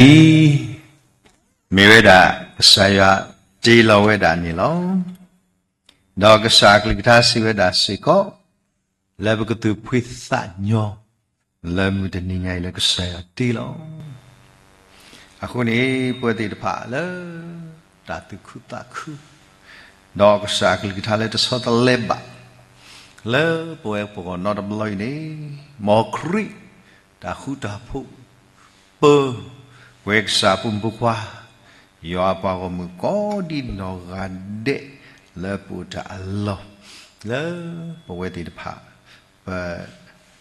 အံၤ မ့ၢ်ဝဲဒၣ် ကစၢ်ယွၤတ့လီၤဝဲဒၣ်န့ၣ်လီၤ. ဒီးကစၢ်အကလုၢ်ကထါစံးဝဲဒၣ်စ့ၢ်ကီး, လၢပကသူၣ်ဖှံသးညီ လၢမုၢ်တနံၤညါအံၤလၢကစၢ်ယွၤတ့လီၤ. အဃိန့ၣ် ပဝဲသ့ၣ်တဖၣ်လၢ တၢ်သူၣ်ခုသးခု ဒီးကစၢ်အကလုၢ်ကထါလၢတဆီတလဲဘၣ် လၢပဝဲပဂီၢ်နီတဘျီအံၤန့ၣ်, မ်ခရံာ် တၢ်ဃူတၢ်ဖိး ပၢ ပဝဲကစၢ်အဖိမုၣ်ဖိခွါ ယွၤအပှၤဂီၢ်မုၢ်ကိးဒံနီၢ်ဂၤဒဲး လၢပအိၣ်တၢ်အလီၢ် လၢပဝဲသ့ၣ်တဖၣ် ပ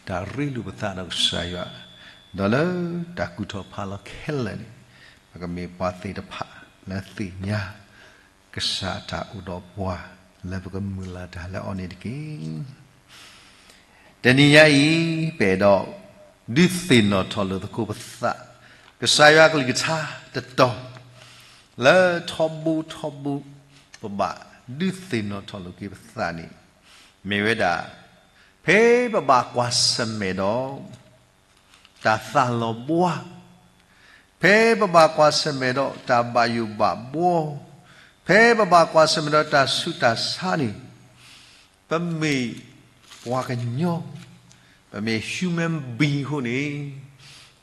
တၢ်ရ့လိာ်ပသးဒီးကစၢ်ယွၤ, ဒီးလၢတၢ်ကူၣ်ထီၣ်ဖးလီၤခဲလၢာ်န့ၣ်, ပကမ့ၢ်ပှၤသ့ၣ်တဖၣ်လၢသ့ၣ်ညါ ကစၢ်အတၢ်အိၣ်ဒီးပှၤ လၢပကမုၢ်လၢ်တၢ်လၢအီၤန့ၣ်တက့ၢ်. တနံၤညါအံၤ ပအဲၣ်ဒိး ဒုးသ့ၣ်နီၣ်ထီၣ်လိာ်သကိးပသး, ကစၢ်ယွၤအကလုၢ်ကထါတတီၤ လၢထီဘိထီဘိ ပဘၣ်ဒုးသ့ၣ်နီၣ်ထီၣ်လိာ်က့ၤပသးန့ၣ် မ့ၢ်ဝဲဒၣ် ဖဲပဘၣ်ကွၢ်ဆၢၣ်မဲာ်ဒီး တၢ်သးလီၤဘှါ, ဖဲပဘၣ်ကွၢ်ဆၢၣ်မဲာ်ဒီးတၢ်ဘၣ်ယိၣ်ဘၣ်ဘှီ, ဖဲပဘၣ်ကွၢ်ဆၢၣ်မဲာ်ဒီးတၢ်ဆူးတၢ်ဆါန့ၣ်, ပမ့ၢ်ပှၤကညီ, ပမ့ၢ် human being အဃိန့ၣ်,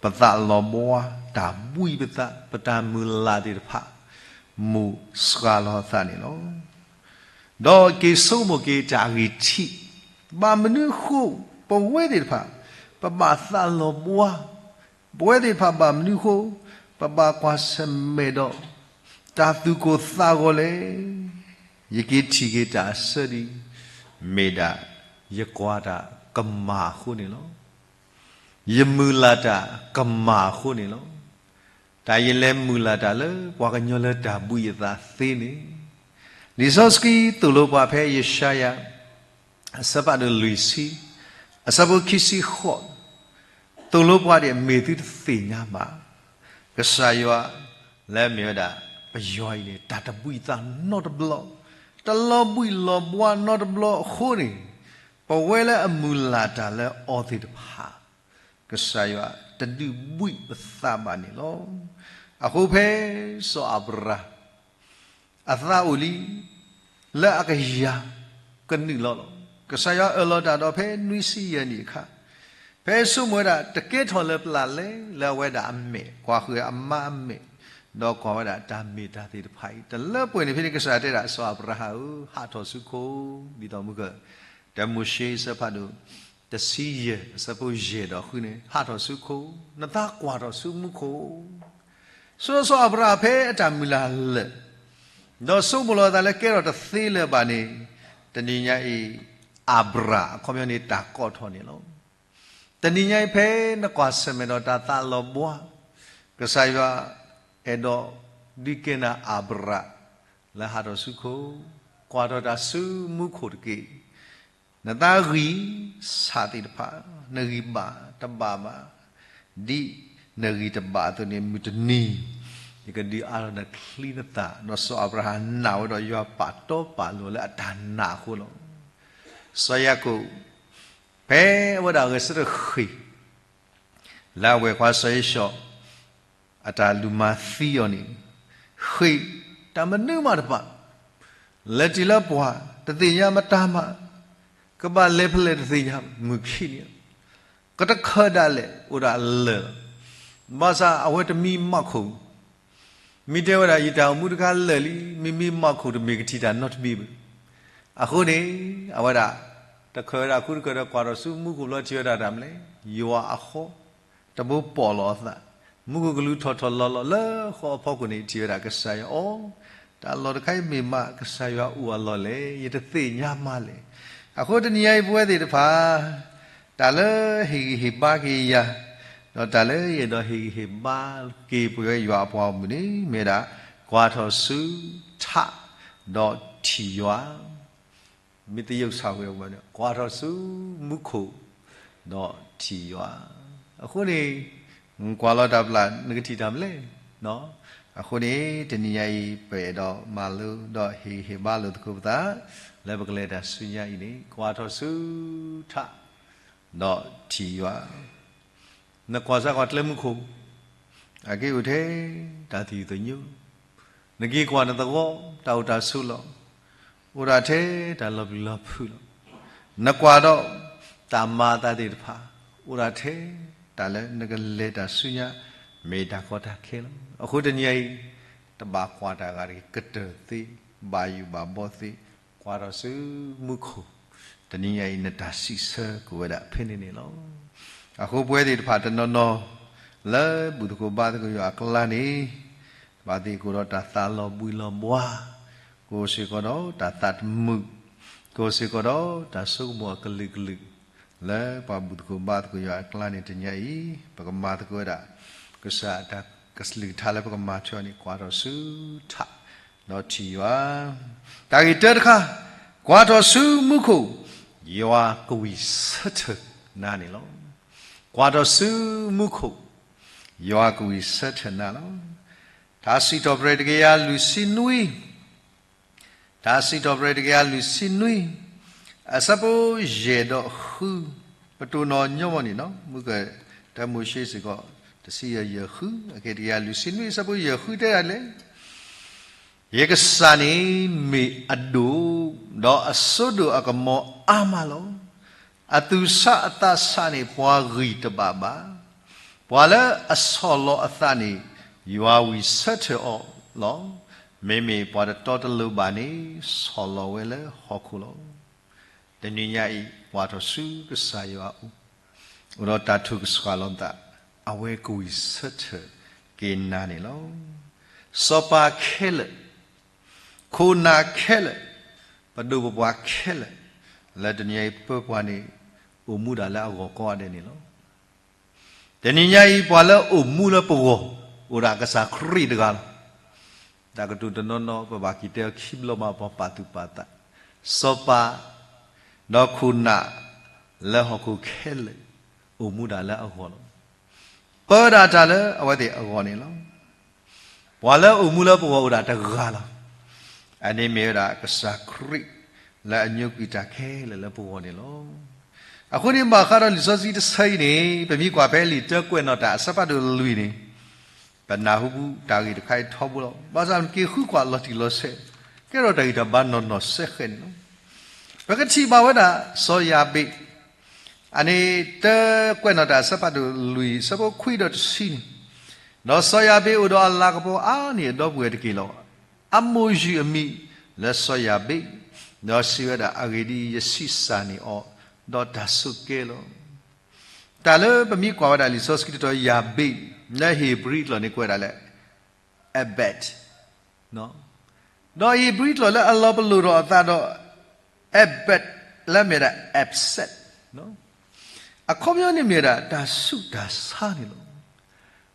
ပသးလီၤဘှါ တၢ်ဘှံးပသး ပတၢ်မုၢ်လၢ်သ့ၣ်တဖၣ် မ့ၢ်စှၤလီၤအသးန့ၣ်လီၤ. ဒီးက့ၤဆိကမိၣ်က့ၤတၢ်အဂံၢ်ထံး, ဘၣ်မနုၤအဃိ ပဝဲသ့ၣ်တဖၣ် ပဘၣ်သးလီၤဘှါ, ပဝဲသ့ၣ်တဖၣ်ဘၣ်မနုၤအဃိ ပဘၣ်ကွၢ်ဆၢၣ်မဲာ်ဒီး တၢ်သူၣ်ကိၢ်သးဂီၤလဲၣ်. ယက့ၤထံၣ်က့ၤတၢ်အဆၢဒံး, မ့ၢ်ဒၣ် ယကွၢ်တၢ်ကမၣ်အဃိန့ၣ်လီၤ. ယမုၢ်လၢ်တၢ်ကမၣ်အဃိန့ၣ်လီၤ. တၢ်ယလဲၤမုၢ်လၢ်တၢ်လၢပှၤကညီလၢတၢ်ဘှံးအသးသ့န့ၣ်, လံာ်စီဆှံသိၣ်လိပှၤဖဲယၡါယၤ အဆၢဖးဒိၣ်လွံၢ်ဆံ, အဆၢဖိခံဆံဃိး, သိၣ်လိပှၤဒ်အမ့ၢ်သုတသ့ၣ်ညါဘၣ်, ကစၢ်ယွၤ လၢအမ့ၢ်ဝဲဒၣ် ပယွၤအံၤန့ၣ် တၢ်တဘှံးအသးနီတဘျီ, တလီၤဘှံးလီၤဘှါနီတဘျီအဃိန့ၣ်, ပဝဲလၢအမုၢ်လၢ်တၢ်လၢအီၤသ့ၣ်တဖၣ် ကစၢ်ယွၤတဒုးဘှံးပသးဘၣ်န့ၣ်လီၤ. အဃိဖဲစီၤအၤဘြၤဟၣ် အသးအိၣ်လံ လၢအကယၤကနုာ်လီၤလီၤ. ကစၢ်ယွၤအၢၣ်လီၤတၢ်ဒီးဖဲနွံဆံယဲၢ်နံၣ်အခါ, ဖဲဆိကမိၣ်ဝဲဒၣ်တကဲထီၣ်လၢပျၢ်လဲၣ် လၢအဝဲဒၣ်အမဲာ်, ကွၢ်ဃုာ်အမါအမဲာ်, ဒီးကွၢ်ဝဲဒၣ်တၢ်မ့ၢ်တၢ်သ့ၣ်တဖၣ်အံၤ တလၢပှဲၤန့ၣ်ဖဲန့ၣ် ကစၢ်ယွၤတဲဒၣ် စီၤအၤဘြၤဟၣ်ဧၢ, ဟးထီၣ်ဆူခိၣ်, ဒ်သိးမုၢ်က တၢမိၤၡ့အဆၢဖးဒိၣ် တဆံယဲၢ် အဆၢဖိယဲၢ်ဒီးဃုန့ၣ်, ဟးထီၣ်ဆူခိၣ်, နသးကွၢ်ထီၣ်ဆူမူခိၣ်. ဆိစီၤအၤဘြၤဟၣ်ဖဲအတၢ်မုၢ်လၢ်လၢာ်, ဒီးဆိကမိၣ်လီၤအသးလၢကဲထီၣ်တသ့လၢၤဘၣ်န့ၣ်, တနံၤညါအံၤ အၤဘြၤ အခီပညီန့ၣ်တၢ်ကိးထီၣ်န့ၣ်လီၤ. တနံၤညါအံၤဖဲနကွၢ်ဆၢၣ်မဲာ်ဒီးတၢ်သးလီၤဘှါ, ကစၢ်ယွၤအဲၣ်ဒိးဒုးကဲနၤအၤဘြၤ လၢဟးထီၣ်ဆူခိၣ်, ကွၢ်ထီၣ်တၢ်ဆူမူခိၣ်တက့ၢ်. နသးဂံၢ်ဆးသ့ၣ်တဖၣ်, နဂံၢ်ဘၣ်တဘၣ်ဘၣ်, ဒ်နဂံၢ်တဘၣ်အသိးန့ၣ် မုၢ်တနံၤ ယကဒုးအါထီၣ်နချံနသၣ်, ဒီးစီၤအၤဘြၤဟၣ်နာ်ဝဲဒီးယွၤပာ်တီပာ်လိၤလၢအတၢ်နာ်အဃိလီၤ. စီၤယၤကိာ် ဖဲအဝဲဒၣ်အဂဲၤဆၢထၢၣ်ဃ့ၢ် လၢအဝဲၢ်ခွါစီၤဧ့ၡီၤ အတၢ်လူၢ်မၤသံအီၤန့ၣ်, ဃ့ၢ်တၢ်မနုၤမးတပာ်, လဲၤတုၤလၢပှၤတသ့ၣ်ညါမတၤမး, ကဘၣ်လဲၤဖဲလဲၣ်တသ့ၣ်ညါ, မုၢ်ခံနံၤ ကတခၢၣ်ဒၣ်လဲာ်အိၣ်ဒၣ်လၢာ်လီၤ. ဘၣ်ဆၣ်အဝဲတမံမီၢ်ခိၣ် မ့ၢ်တဲဝဲဒၣ် ယတၢ်အိၣ်မူတခါလၢာ်လံ, မ့မ့ၢ်မီၢ်ခိၣ်တမ့ၢ်ကထံၣ်တၢ်နီတမံၤဘၣ်. အဃိန့ၣ် အဝဲဒၣ် တခၢၣ်ဝဲဒၣ်ခူတခၢၣ်ဒီး ကွၢ်ထီၣ်ဆူမူခိၣ်ဘျီ ထံၣ်ဝဲဒၣ်တၢ်မနုၤလဲၣ်, ယွၤအဃီ တဘိပိာ်လီၤအသး, မူခိၣ်ကလူးထီၣ်ထီၣ်လီၤလီၤလၢဃီအဖီခိၣ်န့ၣ် ထံၣ်ဝဲဒၣ်ကစၢ်ယွၤအီၤ, တၢ်လီၢ်တခါအံၤမ့ၢ်မး ကစၢ်ယွၤအိၣ်အလီၢ်လဲၣ်, ယတသ့ၣ်ညါမးလဲၣ်. အဃိတနံၤညါအံၤပဝဲသ့ၣ်တဖၣ် တၢ်လၢဟ့ၣ်ဂံၢ်ဟ့ၣ်ဘါက့ၤယၤ, ဒီးတၢ်လၢယအဲၣ်ဒိးဟ့ၣ်ဂံၢ်ဟ့ၣ်ဘါက့ၤပဝဲယွၤအပှၤဂီၢ်မုၢ်န့ၣ် မ့ၢ်ဝဲဒၣ် ကွၢ်ထီၣ်ဆူထး ဒီးထံၣ်ယွၤ, မ့ၢ်သယုၢ်ဆၣ်ဝဲဝဲန့ၣ် ကွၢ်ထီၣ်ဆူမူခိၣ် ဒီးထံၣ်ယွၤ. အဃိန့ၣ် ကွၢ်လီၤတၢ်ပျၢ် နကထံၣ်တၢ်မနုၤလဲၣ်. အဃိန့ၣ် တနံၤညါအံၤ ပအဲၣ်ဒိးမၤလိ ဒီးဟ့ၣ်ဂံၢ်ဟ့ၣ်ဘါလိာ်သကိးပသး လၢပကလဲၤတၢ်ဆူညါအံၤန့ၣ် ကွၢ်ထီၣ်ဆူထး ဒီးထံၣ်ယွၤ. နကွၢ်စၢ်ကွၢ်ကျဲမူခိၣ်, အက့ၢ်အိၣ်ထဲတၢ်သယုၢ်သညိ, နက့ၤကွၢ်နသဝီ, တၢ်အိၣ်တၢ်ဆိးလီၤ, အိၣ်ဒၣ်ထဲတၢ်လီၤပျံၤလီၤဖုးလီၤ. နကွၢ်ဒီးတၢ်မၤအသးသ့ၣ်တဖၣ်, အိၣ်ဒၣ်ထဲတၢ်လၢနကလဲၤတၢ်ဆူညါ, မ့ၢ်တၢ်ကီတၢ်ခဲလီၤ. အဃိတနံၤအံၤ, တဘၣ်ကွၢ်တၢ်ဂၤတဂ့ၤ, ကတၢၢ်သ့, ဘၣ်ယိၣ်ဘၣ်ဘီသ့, ကွၢ်ထီၣ်ဆူမူခိၣ်, တနံၤညါအံၤနတၢ်စံးဆၢကအိၣ်ဝဲဒၣ်ဖဲန့ၣ်န့ၣ်လီၤ. အဃိပဝဲသ့ၣ်တဖၣ်တနီၤနီၤ, လၢဘူၣ်သကိးဘါသကိးယွၤအကျါန့ၣ်, ဘၣ်သ့ၣ်ကအိၣ်ဒီးတၢ်သးလီၤဘှံးလီၤဘှါ, ကအိၣ်စ့ၢ်ကီးဒီးတၢ်သးတမုာ်, ကအိၣ်စ့ၢ်ကီးဒီးတၢ်ဆိကမိၣ်အကလုာ်ကလုာ်, လၢပှၤဘူၣ်သကိးဘါသကိးယွၤအကျါန့ၣ်တနံၤအံၤ, ပကမၤသကိးဝဲဒၣ် ကစၢ်အတၢ်ကလုၢ်ကထါလၢပကမၤထွဲအီၤန့ၣ် ကွၢ်ထီၣ်ဆူထး, ဒီးထံၣ်ယွၤ. တၢ်ဂ့ၢ်တၢတခါ, ကွၢ်ထီၣ်ဆူမူခိၣ်, ယွၤကဝံၢ်ဆၢထၢၣ်နၤန့ၣ်လီၤ. ကွၢ်ထီၣ်ဆူမူခိၣ်, ယွၤကဝံၢ်ဆၢထၢၣ်နၤလီၤ. ထါစံးထီၣ်ပတြၢၤတကယၤလွံၢ်ဆံနွံ, ထါစံးထီၣ်ပတြၢၤတကယၤလွံၢ်ဆံနွံ, အဆၢဖိယဲၢ်ဒီးဃု, ပတိၢ်နီၣ်ညီမီၢ်န့ၣ်လီၤ. မုၢ်ကတၢၢ်မိၤၡ့စ့ၢ်ကီး, တဆံယဲၢ်ယဲၢ်ဃု, အက့ၢ်တကယၤလွံၢ်ဆံနွံ အဆၢဖိယဲၢ်ဃုတဲဒ်လဲၣ်, ယကစၢ်န့ၣ်မ့ၢ်အဒိၣ်, ဒီးအစိဒိၣ်အကမီၤအါမးလီၤ. အသူၣ်ဆးအသးဆးန့ၣ်ပှၤဂံၢ်တဘၣ်ဘၣ်. ပှၤလၢအဆီၣ်လီၤအသးန့ၣ်, ယွၤဝံၢ်ဆၢထၢၣ်အီၤလီၤ. မ့မ့ၢ်ပှၤတတီတလိၤဘၣ်န့ၣ်, ဆီၣ်လီၤဝဲလၢဟီၣ်ခိၣ်လီၤ. တနံၤညါအံၤ ကွၢ်ထီၣ်ဆူကစၢ်ယွၤအအိၣ်, အိၣ်ဒီးတၢ်ထုကဖၣ်လိာ်သး, အဝဲကဝံၢ်ဆၢထၢၣ်က့ၤနၤန့ၣ်လီၤ. စီၤပၤခဲလၢာ်, ခိၣ်နၢ်ခဲလၢာ်, ပဒိၣ်ပပှၢ်ခဲလၢာ်, လၢတနံၤညါအံၤပပှၤန့ၣ်, အိၣ်မူဒၣ်လၢအဂီၢ်ကိးဂၤဒဲးန့ၣ်လီၤ. တနံၤညါအံၤ ပှၤလၢအိၣ်မူလၢပဂီၢ်, အိၣ်ဒၣ်ကစၢ်ခရံာ်တဂၤလီၤ. တၢ်ကတိၤတနီၤနီၤ ပဘၣ်က့ၤတဲအီၤခံဘျီမး ပှၤပာ်သူၣ်ပာ်သး, စီၤပၤ, ဒီးခိၣ်နၢ်, လၢဟီၣ်ခိၣ်ခဲလၢာ်, အိၣ်မူဒၣ်လၢအဂီၢ်လီၤ. ပၢဒၣ်တၢ်လၢအဝဲသ့ၣ်အဂီၢ်န့ၣ်လီၤ. ပှၤလၢအိၣ်မူလၢပဂီၢ်အိၣ်ဒၣ်တဂၤလီၤ. အန့ၣ်မ့ၢ်ဝဲဒၣ်ကစၢ်ခရံာ်, လၢအညိကွံာ်တၢ်ခဲလၢာ်လၢပဂီၢ်န့ၣ်လီၤ. အဃိန့ၣ် ဘၣ်ဃးဒီးလံာ်စီဆှံတဆၢအံၤန့ၣ် ပမ့ၢ်ကွၢ်ဖဲလံာ်တၢကွဲးနီၣ်တၢ်အဆၢဖးဒိၣ်လွံၢ်န့ၣ်, ပနၢ်ဟူပူၤတၢ်ဂ့ၢ်တခါအံၤထီဘိလီၤ. ဘၣ်ဆၣ်နက့ၤဃုကွၢ်လီၤတံၢ်လီၤဆဲး, ကဲထီၣ်တၢ်ဂံၢ်တၢ်ဘါနီၢ်နီၢ်စဲဃဲန့ၣ်လီၤ. ပကထံၣ်ဘၣ်ဝဲဒၣ်စီၤယၤဘ့း, အန့ၣ်တၢကွဲးနီၣ်တၢ်အဆၢဖးဒိၣ်လွံၢ် အဆၢဖိခွံဒီးတဆံန့ၣ်, ဒီးစီၤယၤဘ့းအိၣ်ဒီးအလၤကပီၤအါန့ၢ်အဒီပုၢ်ဝဲၢ်တက့ၢ်လီၤ. အမိၢ်ယုၢ်အမံၤလၢစီၤယၤဘ့း, ဒီးစံးဝဲဒၣ် အဂ့ၢ်ဒ်အံၤ, ယဆံးစၢ်န့ၢ်အီၤ, ဒီးတၢ်ဆိးကဲလီၤ. တၢ်လၢပမ့ၢ်ကွၢ်ဝဲဒၣ်လံာ်စီဆှံတတီၤ ယၤဘ့း, လၢဧ့ၤဘြံၤကျိာ်န့ၣ်ကွဲးဒၣ်လၢ Abed, ဒီးဧ့ၤဘြံၤကျိာ်လၢအလီၤပလိာ်ထီၣ်အသးဒီး Abed လၢမ့ၢ်ဒၣ် absent, အခီပညီန့ၣ်မ့ၢ်ဒၣ်တၢ်ဆူးတၢ်ဆါန့ၣ်လီၤ.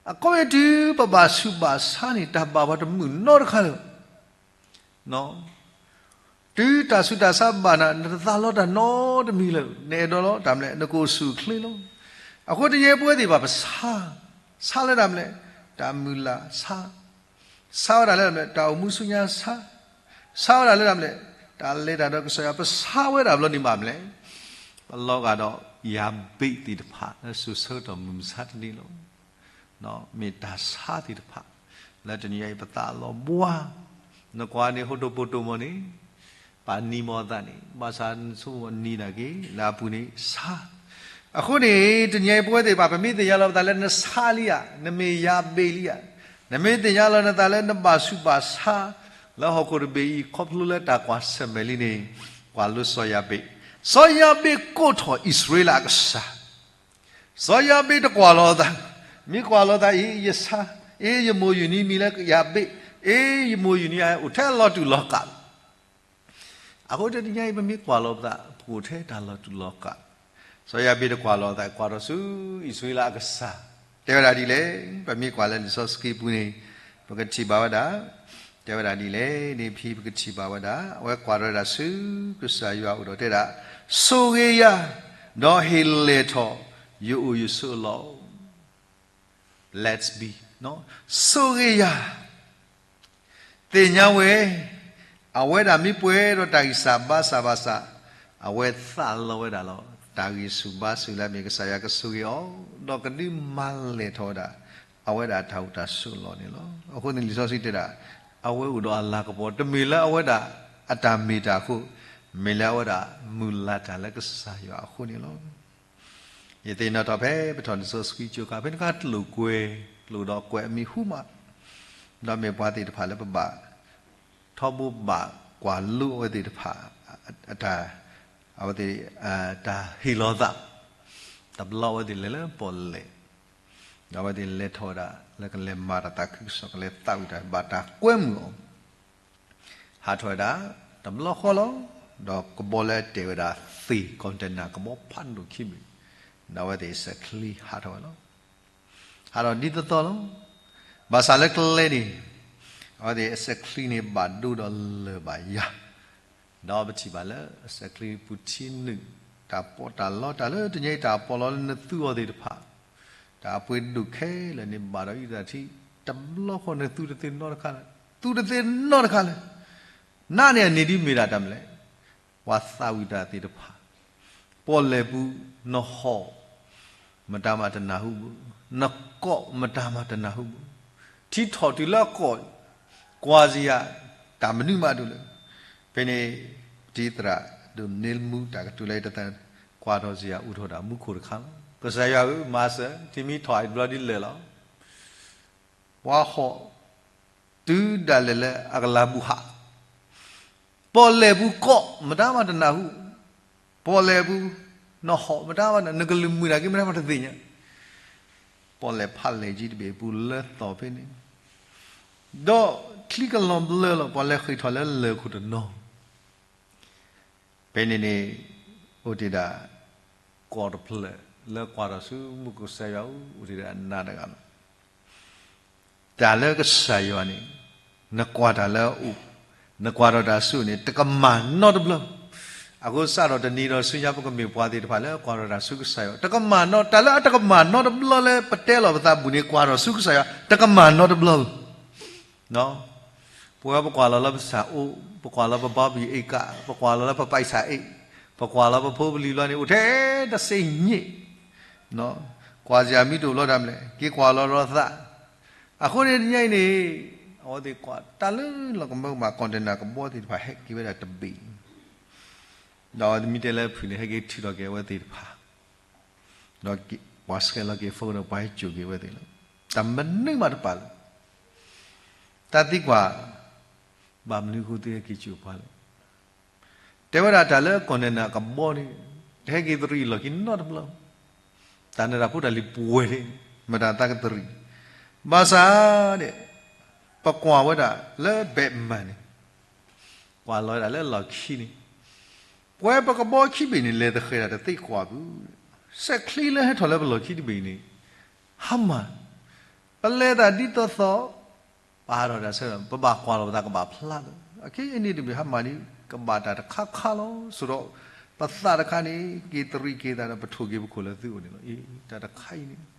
အခီပညီတုၤပဘၣ်ဆူးဘၣ်ဆါန့ၣ် တၢ်ဘၣ်ပှၤတမုာ်နီတခါလၢၤဘၣ်. တုၤတၢ်ဆူးတၢ်ဆါဘၣ်နၤ, နတသးလီတၢ်နီတမံၤလၢၤ, နအဲၣ်ဒိးလီၤတၢ်မနုၤလဲၣ်, နကအိၣ်ဆူၣ်အိၣ်ချ့လီၤ. အဃိတနံၤအံၤပဝဲသ့ၣ်တဖၣ်ပဆါ, ဆါလၢတၢ်မနုၤလဲၣ်, တၢ်မုၢ်လၢ်ဆါ, ဆါဝဲဒၣ်လၢတၢ်မနုၤလဲၣ်, တၢ်အိၣ်မူဆူညါဆါ, ဆါဝဲဒၣ်လၢတၢ်မနုၤလဲၣ်, တၢ်လဲၤတၢ်ဒီးကစၢ်ယွၤ ပဆါဝဲဒၣ်ဘျီန့ၣ်ဘၣ်မနုၤလဲၣ်, ပလီၤဂာ်ဒီးယၤဘ့းသ့ၣ်တဖၣ်လၢစိၤဆၢကတီၢ်မုၢ်မဆါတနံၤလီၤ. မ့ၢ်တၢ်ဆါသ့ၣ်တဖၣ် လၢတနံၤအံၤပသးလီၤဘှါ, နကွၢ်န့ၣ်ဟိတိၣ်ပိတိၣ်မီၢ်န့ၣ်, ပာ်နံၤမီၢ်အသးန့ၣ်, ဘၣ်ဆၣ်နဆိကမိၣ်နံၤနာ်က့ လၢအပူၤန့ၣ်ဆါ. အဃိန့ၣ် တနံၤအံၤပဝဲသ့ၣ်တဖၣ် ပမ့ၢ်သ့ၣ်ညါလီၤပသးလၢနဆါလံဧါ, နမ့ၢ်ယၤဘ့းလံဧါ, နမ့ၢ်သ့ၣ်ညါလီၤနသးလၢနဘၣ်ဆူးဘၣ်ဆါ လၢဟီၣ်ခိၣ်တဘ့ၣ်အံၤ ခီဖျိလၢတၢ်ကွၢ်ဆၢၣ်မဲာ်လံန့ၣ်, ကွၢ်လိစီၤယၤဘ့း, စီၤယၤဘ့းကိးထီၣ်အံၣ်စရ့လးအကစၢ် စီၤယၤဘ့းတကွၢ်လီၤအသး, မ့ၢ်ကွၢ်လီၤသးအံၤ ယဆါ, အ့ ယမိၢ်ယုၢ်နံၤမံၤလၢယၤဘ့း, အ့ ယမိၢ်ယုၢ်နံၤအိၣ်ထဲအလီၤတူာ်လီၤကာ်လီၤ. အဃိတနံၤညါအံၤ ပမ့ၢ်ကွၢ်လီၤပသး ပအိၣ်ထဲတၢ်လီၤတူာ်လီၤကာ်, စီၤယၤဘ့းတကွၢ်လီၤအသး ကွၢ်ထီၣ်ဆူအံၣ်စရ့လးအကစၢ်, တဲဝဲဒၣ်ဒ်လဲၣ်, ပမ့ၢ်ကွၢ်လၢလံာ်စီဆှံပူၤန့ၣ်, ပကထံၣ်ဘၣ်ဝဲဒၣ်, တဲဝဲဒၣ်ဒ်လဲၣ်န့ၣ် ဖဲပကထံၣ်ဘၣ်ဝဲဒၣ် အဝဲကွၢ်ထီၣ်ဝဲဒၣ်ဆူကစၢ်ယွၤအအိၣ်ဒီးတဲဒၣ်, ဆိၣ်ဂ့ၤယၤ, ဒီးဟ့ၣ်လဲၢ်ထီၣ်ယအိၣ်ယဆိးအလီၢ်, bless me, ဆိၣ်ဂ့ၤယၤ, သ့ၣ်ညါဝဲ, အဝဲဒၣ်မ့ၢ်ပှဲၤဒီးတၢ်ဂံၢ်စၢ်ဘါစၢ်ဘၣ်ဆၣ်, အဝဲသးလီဝဲဒၣ်လီၤ. တၢ်ဂံၢ်ဆူၣ်ဘါဆူၣ်လၢအမ့ၢ်ကစၢ်ယွၤကဆိၣ်ဂ့ၤအီၤ, ဒီးကဒုးမၤလဲၢ်ထီၣ်ဝဲဒၣ် အဝဲဒၣ်တၢ်အိၣ်တၢ်ဆိးလီၢ်န့ၣ်လီၤ. အဃိန့ၣ်လံာ်စီဆှံတဲဒၣ်, အဝဲအိၣ်ဒီးအလၤကပီၤ, တမ့ၢ်လၢအဝဲဒၣ်အတၢ်မ့ၢ်တၢ်အဃိ, မ့ၢ်လၢအဝဲဒၣ်မုာ်လၤတၢ်လၢကစၢ်ယွၤအဃိန့ၣ်လီၤ. ယသ့ၣ်နီၣ်ထီၣ်ဖဲပထီၣ်လံာ်စီဆှံကၠိခါ ဖဲန့ၣ်အခါတလိာ်ကွဲၤ, တလိၣ်ဒီးကွဲၤအမံၤဟူမး, ဒီးမ့ၢ်ပှၤသ့ၣ်တဖၣ်လၢပဘၣ် ထီဘိဘၣ်ကွၢ်လိအဝဲသ့ၣ်တဖၣ် အတၢ်, အဝဲသ့ၣ်, တၢ်ဟ့ၣ်လီၤသး, တဘျီအဝဲသ့ၣ်လဲၤလၢပီၣ်လဲၣ်, ဒီးအဝဲသ့ၣ်လဲၤထီၣ်ဝဲဒၣ် လၢကလဲၤမၤတၢ်သးခုကစီၣ် ကလဲၤသးဝံၣ်တၢ် ဘၣ်တၢ်ကွဲမုာ်အီၤ, ဟးထီၣ်ဝဲဒၣ် တဘျီဃီလီၤ, ဒီးကဘီလၢတဲဝဲဒၣ်သ့ၣ် container ကဘီဖးဒိၣ်ခံဘ့ၣ်, ဒီးအဝဲသ့ၣ်အစဲးချံဟးထီၣ်ဝဲလီၤ. ဟးထီၣ်ဒ်သိးသိးလီၤ. ဘၣ်ဆၣ်လၢကျဲန့ၣ် အဝဲသ့ၣ်အစဲးချံန့ၣ် ဘၣ်ဒိဒီးလၢၢ်ဘၣ်ယၤ, ဒီးပထံၣ်ဘၣ်လၢအစဲးချံပူၤထံနုာ်, တၢ်ပီးတၢ်လီ တၢ်လၢတနံၤအံၤ တၢ်ပီးလီလၢနသူအီၤသ့ၣ်တဖၣ်, တၢ်အပှ့ၤဒိၣ်ခဲလၢာ်န့ၣ် ဘၣ်ဒီးအံသၣ်ထံ, တဘျီဃီနသူတသ့နီတခါလၢၤ, သူတသ့နီတခါလၢၤ. နးန့ၣ်အန့ၣ်ဒ်မ့ၢ်ဒၣ်တၢ်မနုၤလဲၣ်, ပှၤသးဝံၣ်တၢ်သ့ၣ်တဖၣ် ပီၣ်လဲၣ်ပူၤ နဟီၣ် မတၤမးတနၢ်ဟူဘၣ်, နကိးမတၤမးတနၢ်ဟူဘၣ်, ထံထီၣ်တုၤလၢအကိး, ကွၢ်စ့ၢ်ယၤ တၢ်မနုၤမးဒိၣ်လဲၣ်. ဖဲန့ၣ် ပတံၤသရၣ်ဒိၣ်န့ၢ်မူတၢ်ကတိၤလၢတသး, ကွၢ်ထီၣ်စ့ၢ်ယၤ အိၣ်ထီၣ်ဒၣ်မူခိၣ်တခါလီၤ. ကစၢ်ယွၤဧၢ မၤစၢၤ, ထံမံထီၣ်အံၤတဘျီဒ်လဲၣ်လီၤ. ပှၤဟီၣ် တုၤဒၣ်လဲာ်လၢအကလၤဘူၣ်ဟး, ပီၣ်လဲၣ်ပူၤကိး မတၤမးတနၢ်ဟူ, ပီၣ်လဲၣ်ပူၤ နဟီၣ်မတၤမး နကလုၢ်မုာ်တၢ်က့ မတၤမးတသ့ၣ်ညါ, ပီၣ်လဲၣ်ဖးလဲၢ်ကံတဘ့ၣ်ပူၤလၢသီၣ်ဖဲန့ၣ်, ဒီးချံကလီၤဘျၢလီၤ ပှၤလဲၤဃ့ၢ်ထီၣ်လၢလၢၢ်ခိၣ်တနီၤ ဖဲန့ၣ်န့ၣ် အိၣ်တ့ၢ်ဒၣ် ကိးတဖျၢၣ်လၢကွၢ်ထီၣ်ဆူမူခိၣ်ကစၢ်ယွၤအအိၣ် အိၣ်တ့ၢ်ဒၣ်နးတဂၤလီၤ. တၢ်လၢကစၢ်ယွၤန့ၣ် နကွၢ်တၢ်လၢအအိၣ်, နကွၢ်ထီၣ်တၢ်ဆူအအိၣ်န့ၣ် တကမၣ်နီတဘျီ. အဃိစးထီၣ်တနံၤဒီးဆူညါ ပကမ့ၢ်ပှၤသ့ၣ်တဖၣ်လၢကွၢ်ထီၣ်တၢ်ဆူကစၢ်ယွၤ တကမၣ်နီ, တၢ်လၢအတကမၣ်နီတဘျီလၢပတဲလီၤပသးဘူၣ်န့ၣ် ကွၢ်ထီၣ်ဆူကစၢ်ယွၤ တကမၣ်နီတဘျီ ပဝဲပကွၢ်လီၤလၢပစၢ်အိၣ်, ပကွၢ်လီၤပဘီဘံၣ်အ့ကး, ပကွၢ်လီၤလၢပပာ်စၢ်အ့ၣ်, ပကွၢ်လီၤပဖိပလံၤဘျီန့ၣ် အိၣ်ထဲတစ့ညံး, ကွၢ်စ့ၢ်အမံၤတအိၣ်ဘျီတၢ်မနုၤလဲၣ်, က့ၤကွၢ်လီၤဒီးသး. အဃိန့ၣ်တနံၤအံၤန့ၣ် အဝဲသ့ၣ်ကွၢ်တၢ်လၢလီၤကမၢကမၣ် container ကဘီသ့ၣ်တဖၣ်ဟဲက့ၤဝဲဒၣ်တဘ့ၣ်, ဒီးအဝဲသ့ၣ်မ့ၢ်တဲလၢဖုၣ်န့ၣ် ဟဲက့ၤထုးထီၣ်က့ၤအဝဲသ့ၣ်တဖၣ် ဒီးပှၤဆှဲးလီၤက့ၤ phone ဒီးပှၤဟဲစိာ်က့ၤအဝဲသ့ၣ်လီၤ. တၢ်မနုၤမးတပာ်လၢၤ, တၢ်သံကွၢ် ဘၣ်မနုၤအဃိသုဟဲက့ၤစိာ်ပှၤလဲၣ်. တဲဝဲဒၣ်တၢ်လၢ container ကဘီန့ၣ် တဟဲက့ၤသရံးအလီၢ်ခံနီတဘျီ, တၢ်နၢၤတၢ်ဖိတၢ်လံၤပှဲၤန့ၣ် မတၤသးကသရံး, ဘၣ်ဆၣ်ဒီး ပကွၢ်ဝဲဒၣ်လၢ ဘဲးမၢ်န့ၣ် ကွၢ်လီၤဝဲဒၣ်လၢလီၢ်ခံန့ၣ် ပဝဲပကဘီခံဘ့ၣ်န့ၣ် လဲၤသဃဲၤတၢ်တသ့ကွၢ်ဘၣ်, စဲးချံလၢဟဲထီၣ်လၢပလီၢ်ခံတဘ့ၣ်န့ၣ် ဟါမၢ်, ပလဲၤတၢ်ဒ်သိးသိး, ပာ်ထီၣ်တၢ်ဆၢ, ပဘၣ်ကွၢ်လီၤပသးကဘၣ်ဖျါလီၤ. အခဲအံၤန့ၣ်တဘ့ၣ်ဟါမၢ်န့ၣ် ကဘၣ်တၢ်တခါခါလီၤ. ဆိးဒီး ပသးတခါန့ၣ် က့ၤသရံးက့ၤသးဒီး ပထိၣ်က့ၤပခိၣ်လၢသုအိၣ်န့ၣ်လီၤ. အ့ တၢ်တခါအံၤန့ၣ်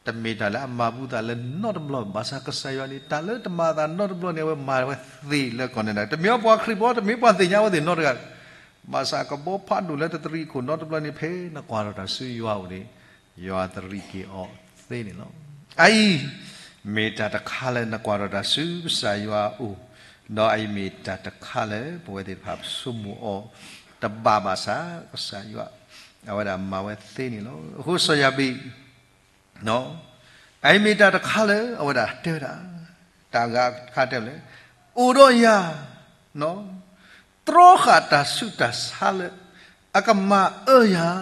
တမ့ၢ်တၢ်လၢအမၤဘူးသးလၢနီတဘျီ, ဘၣ်ဆၣ်ကစၢ်ယွၤန့ၣ် တၢ်လၢတမၤသးနီတဘျီန့ၣ် အဝဲမၤဝဲသ့လၢ container, တမ့ၢ်ပှၤခရံာ်ဖိ တမ့ၢ်ပှၤသ့ၣ်ညါဝဲသ့ၣ်နီတဂၤ, ဘၣ်ဆၣ်ကဘီဖးဒိၣ်လၢတသရံးခိၣ်နီတဘျီန့ၣ် ဖဲနကွၢ်ထီၣ်တၢ်ဆူယွၤအအိၣ်န့ၣ် ယွၤသရံးက့ၤအီၤသ့န့ၣ်လီၤ. အအံၤ မ့ၢ်တၢ်တခါလၢနကွၢ်ထီၣ်တၢ်ဆူကစၢ်ယွၤအအိၣ်, ဒီးအအံၤမ့ၢ်တၢ်တခါလၢပဝဲသ့ၣ်တဖၣ်ပဆိကမိၣ်အီၤတဘၣ်ဘၣ်ဆၣ် ကစၢ်ယွၤ အဝဲဒၣ်မၤဝဲသ့န့ၣ်လီၤ. အဃိစီၤယၤဘ့း အအံၤမ့ၢ်တၢ်တခါလၢအဝဲဒၣ်တဲဝဲဒၣ်, တၢ်အဂၤတခါတဲဝဲလဲၣ်, အိၣ်ဒီးယၤ, တြီဃာ်တၢ်ဆူးတၢ်ဆါလၢအကမၤအၢယၤ,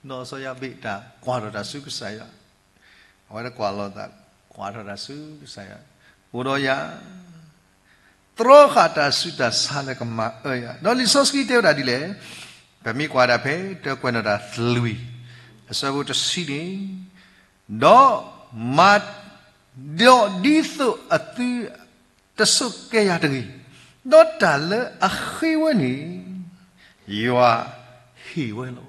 ဒီးစီၤယၤဘ့းတၢ်ကွၢ်ထီၣ်တၢ်ဆူကစၢ်ယွၤ, အဝဲတကွၢ်လီၤသး, ကွၢ်ထီၣ်တၢ်ဆူကစၢ်ယွၤ, အိၣ်ဒီးယၤ တြီဃာ်တၢ်ဆူးတၢ်ဆါလၢကမၤအၢယၤ, ဒီးလံာ်စီဆှံတဲဝဲဒၣ်ဒ်လဲၣ်, ပမ့ၢ်ကွၢ်ဒၣ်ဖဲတၢကွဲးနီၣ်တၢ်လွံၢ် အဆၢဖိတဆံန့ၣ်, ဒီးမၤ, ဒီးဒ်သိးအသုတဆိးက့ယၤတဂ့ၤ, ဒီးတၢ်လၢအဃ့ဝဲန့ၣ် ယွၤဟ့ၣ်ဝဲလီၤ.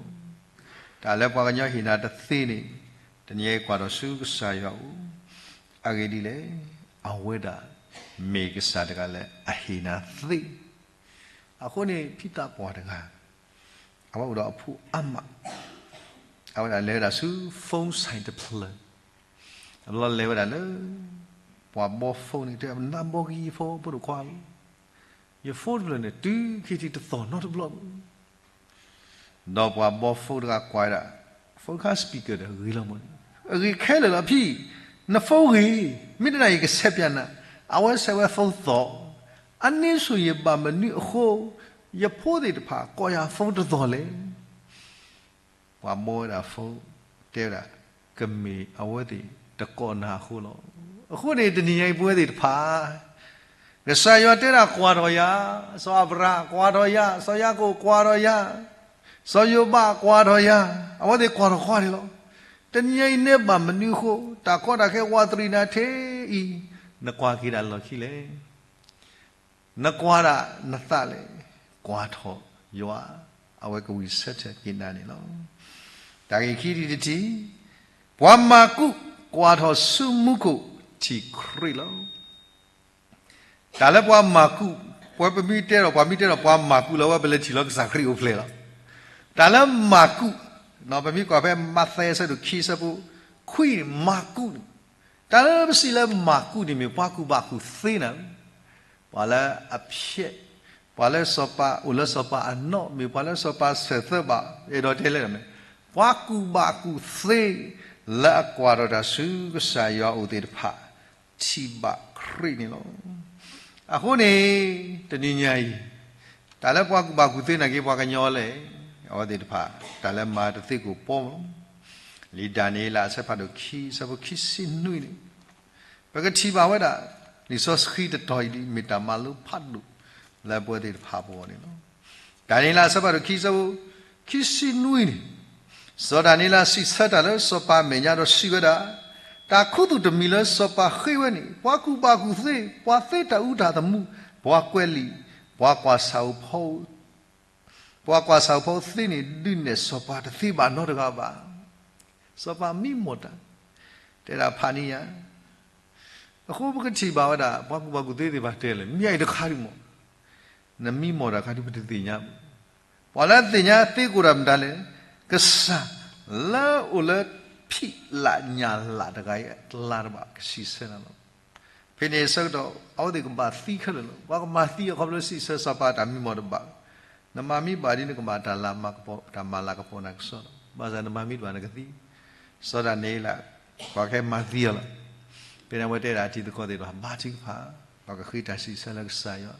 တၢ်လၢပှၤကညီဟ့ၣ်နၤတသ့န့ၣ် တနံၤအံၤကွၢ်ထီၣ်ဆူကစၢ်ယွၤအအိၣ်, အဂ့ၢ်ဒ်လဲၣ်, အဝဲဒၣ်မ့ၢ်ကစၢ်တဂၤလၢအဟ့ၣ်နၤသ့. အဃိန့ၣ် ဖံသးပှၢ်တဂၤ အဝဲအိၣ်ဒီးအဖိအါမး, အဝဲဒၣ်လဲၤဝဲဒၣ်ဆူ phone ဆိုင် တဖျၢၣ်, အဘျီလဲၤဝဲဒၣ်လၢ ပှၤဘီ phone န့ၣ် တဲ နဘီက့ၤယ phone ဖိဒိၣ်ခွါဧၢ, ယ phone တဖျၢၣ်န့ၣ် တုၤခံထံၣ်တသီၣ်နီတဘျီ ဒီးပှၤဘီ phone တဂၤကွၢ်ဝဲဒၣ် phone ခါ speaker ဒီးဂ့ၤလီၤမး, အဂ့ၤခဲလၢာ်လီၤ ဖံ, န phone ဂ့ၤ, မ့ၢ်တနာ်ယကဆဲးပၠးနၤ, အဝဲဆဲးဝဲ phone သီၣ်, အန့ၣ်ဆိၣ်ယဘၣ်မနုၤအဃိ, ယဖိသ့ၣ်တဖၣ်ကိးယၤ phone တသီၣ်လဲၣ်. ပှၤဘီဝဲဒၣ် phone တဲဝဲဒၣ် ကမ့ၢ်အဝဲသ့ၣ်တကိးနၤအဃိလီၤ. အဃိန့ၣ် တနံၤညါအံၤ ပဝဲသ့ၣ်တဖၣ် ကစၢ်ယွၤတဲဒၣ်ကွၢ်ထီၣ်ယၤ, စီၤအၤဘြၤဟၣ်ကွၢ်ထီၣ်ယၤ, စီၤယၤကိာ်ကွၢ်ထီၣ်ယၤ, စီၤယိၤဘးကွၢ်ထီၣ်ယၤ, အဝဲသ့ၣ်ကွၢ်ထီၣ်ခွါန့ၣ်လီၤ. တနံၤညါအံၤ နဲဘၣ်မနုၤအဃိ, တၢ်ကီတၢ်ခဲ ဝးတရံးနၤထဲအံၤ, နကွၢ်က့ၤဒၣ်လီၢ်ခံလဲၣ်. နကွၢ်ဒၣ်နသးလဲၣ်, ကွၢ်ထီၣ်ယွၤ, အဝဲကဝံၣ်ဆၢထၢၣ်က့ၤနၤန့ၣ်လီၤ. တၢ်ဂ့ၢ်ခံထံၣ်တထံၣ်, ပှၤမၤကူးကွၢ်ထီၣ်ဆူမူခိၣ်ထံးခရံာ်လီၤ. တၢ်လၢပှၤမၤကူး, ပှၤပမ့ၢ်တဲဒီး ပှၤမ့ၢ်တဲဒီးပှၤမၤကူးလၢ အဝဲပလဲၤထံၣ်လီၤကစၢ်ခရံာ်အိၣ်ဖျဲၣ်လီၤ. တၢ်လၢမၤကူး, ပမ့ၢ်ကွၢ်ဖဲမးသဲအဆၢဒိၣ်ခံ အဆၢဖိခွံန့ၣ် မၤကူးန့ၣ်, တၢ်လၢပစံးလၢမၤကူးန့ၣ်မ့ၢ်ပှၤကူၣ်ဘၣ်ကူၣ်သ့နၤ, ပှၤလၢအဖျဲး, ပှၤလၢစီၤပၤအိၣ်လၢစီၤပၤအနီၣ်, မ့ၢ်ပှၤလၢစီၤပၤဆၢၣ်သၢဘၣ်, အဲၣ်ဒိးတဲလဲၣ်, ပှၤကူၣ်ဘၣ်ကူၣ်သ့ လၢအကွၢ်ထီၣ်တၢ်ဆူကစၢ်ယွၤအအိၣ်သ့ၣ်တဖၣ် ထံၣ်ဘၣ်ခရံာ်န့ၣ်လီၤ. အဃိန့ၣ် တနံၤညါအံၤ တၢ်လၢပှၤကူၣ်ဘၣ်ကူၣ်သ့နာ်က့ ပှၤကညီလဲၣ်, အဝဲသ့ၣ်တဖၣ် တၢ်လၢမၤတသ့ကိၣ်ပီမးလီၤ. လံာ်ဒၤနံးယ့လးအဆၢဖးဒိၣ်ခံ အဆၢဖိခံဆံနွံန့ၣ် ပကထံၣ်ဘၣ်ဝဲဒၣ် လံာ်စီဆှံတတီၤအံၤဒ် မ့ၢ်တၢ်မၤလိဖးဒိၣ် လၢပဝဲသ့ၣ်တဖၣ်အဂီၢ်န့ၣ်လီၤ. ဒၤနံးယ့လးအဆၢဖးဒိၣ်ခံ အဆၢဖိခံဆံနွံန့ၣ် စီၤဒၤနံးယ့လးစံးဆၢတၢ်လၢစီၤပၤအမဲာ်ညါဒီးစံးဝဲဒၣ်, တၢ်ခူသူၣ်တမံၤလၢစီၤပၤဃ့ဝဲန့ၣ် ပှၤကူၣ်ဘၣ်ကူၣ်သ့, ပှၤသ့တၢ်အူတၢ်သမူ, ပှၤကွဲးလံာ်, ပှၤကွၢ်ဆၣ်ဧိၤဖီဧိၤ, ပှၤကွၢ်ဆၣ်ဧိၤဖီဧိၤသ့န့ၣ် ဒုးနဲၣ်စီၤပၤတသ့ဘၣ်နီတဂၤဘၣ်. စီၤပၤမံမီၢ်တၢ်, တဲဒၣ်ဖးန့ၢ်ယၤ အဃိပကထံၣ်ဘၣ်ဝဲဒၣ် ပှၤကူၣ်ဘၣ်ကူၣ်သ့သ့ၣ်တဖၣ်တဲလဲၣ် မ့ၢ်အံၤတခါဒံးမး, နမံမီၢ်တၢ်ခါဒံး ပတသ့ၣ်ညါဘၣ်. ပှၤလၢသ့ၣ်ညါသ့ကိးတၢ်မတၤလဲၣ်, ကစၢ်လၢအအိၣ်လၢဖံးလၢညၣ်လၢ်တဂၤအံၤအကျါတဘၣ် ကစံးဆၢနၤလီၤ. ဖဲန့ၣ်အဆၢကတီၢ် အဝဲသ့ၣ်ကဘၣ်သံခဲလၢာ်လီၤ. ပှၤကမၤသံအီၤခီဖျိစံးဆၢစီၤပၤတၢ်မံမီၢ်တဘၣ်. နမၤမံဘၣ်ဒ်န့ၣ် ကဘၣ်တၢ်လၤကပီၤ တၢ်မၤလၤကပီၤနၤကစီဒီလီၤ. ဘၣ်ဆၣ်နမၤမံတဘၣ်နကသံ. စီၤဒၤနံးယ့လး ပှၤကဟဲမၤသံအီၤလီၤ. ဖဲန့ၣ်အဝဲတဲဒၣ်အတံၤသကိးသ့ၣ်တဖၣ် ဘါထုကဖၣ်, ပှၤကဃ့တၢ်စံးဆၢလၢကစၢ်ယွၤ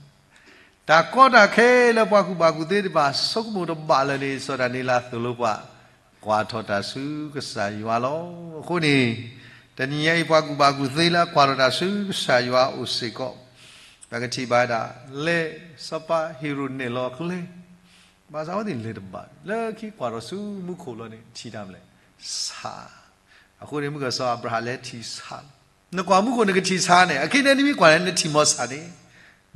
တၢ်ကီတၢ်ခဲလၢပှၤကူၣ်ဘၣ်ကူၣ်သ့သ့ၣ်တဖၣ် ဆိကမိၣ်တဘၣ်လၢၤန့ၣ် စီၤဒၤနံးယ့လးသိၣ်လိပှၤ ကွၢ်ထီၣ်တၢ်ဆူကစၢ်ယွၤလီၤ. အဃိန့ၣ် တနံၤညါအံၤ ပှၤကူၣ်ဘၣ်ကူၣ်သ့လၢအကွၢ်ထီၣ်တၢ်ဆူကစၢ်ယွၤအအိၣ်စ့ၢ်ကီး ပကထံၣ်ဘၣ်ဝဲဒၣ် လဲၤစီၤပၤဟ့ၤရိာ်နဲၣ်လီၤအကျဲ, ဘၣ်ဆၣ်အဝဲသ့ၣ်လဲၤတဘၣ် လၢခံကွၢ်ထီၣ်ဆူမူခိၣ်လီၤန့ၣ် ထံၣ်တၢ်မနုၤလဲၣ်, ဆၣ်. အဃိန့ၣ် မုၢ်ကစီၤအၤဘြၤဟၣ်လဲၤထံၣ်ဆၣ်လီၤ. နကွၢ်မူခိၣ်နကထံၣ်ဆၣ်န့ၣ်, အခဲအံၤန့ၣ်နမ့ၢ်ကွၢ်န့ၣ် နထံၣ်မီၢ်ဆၣ်န့ၣ်,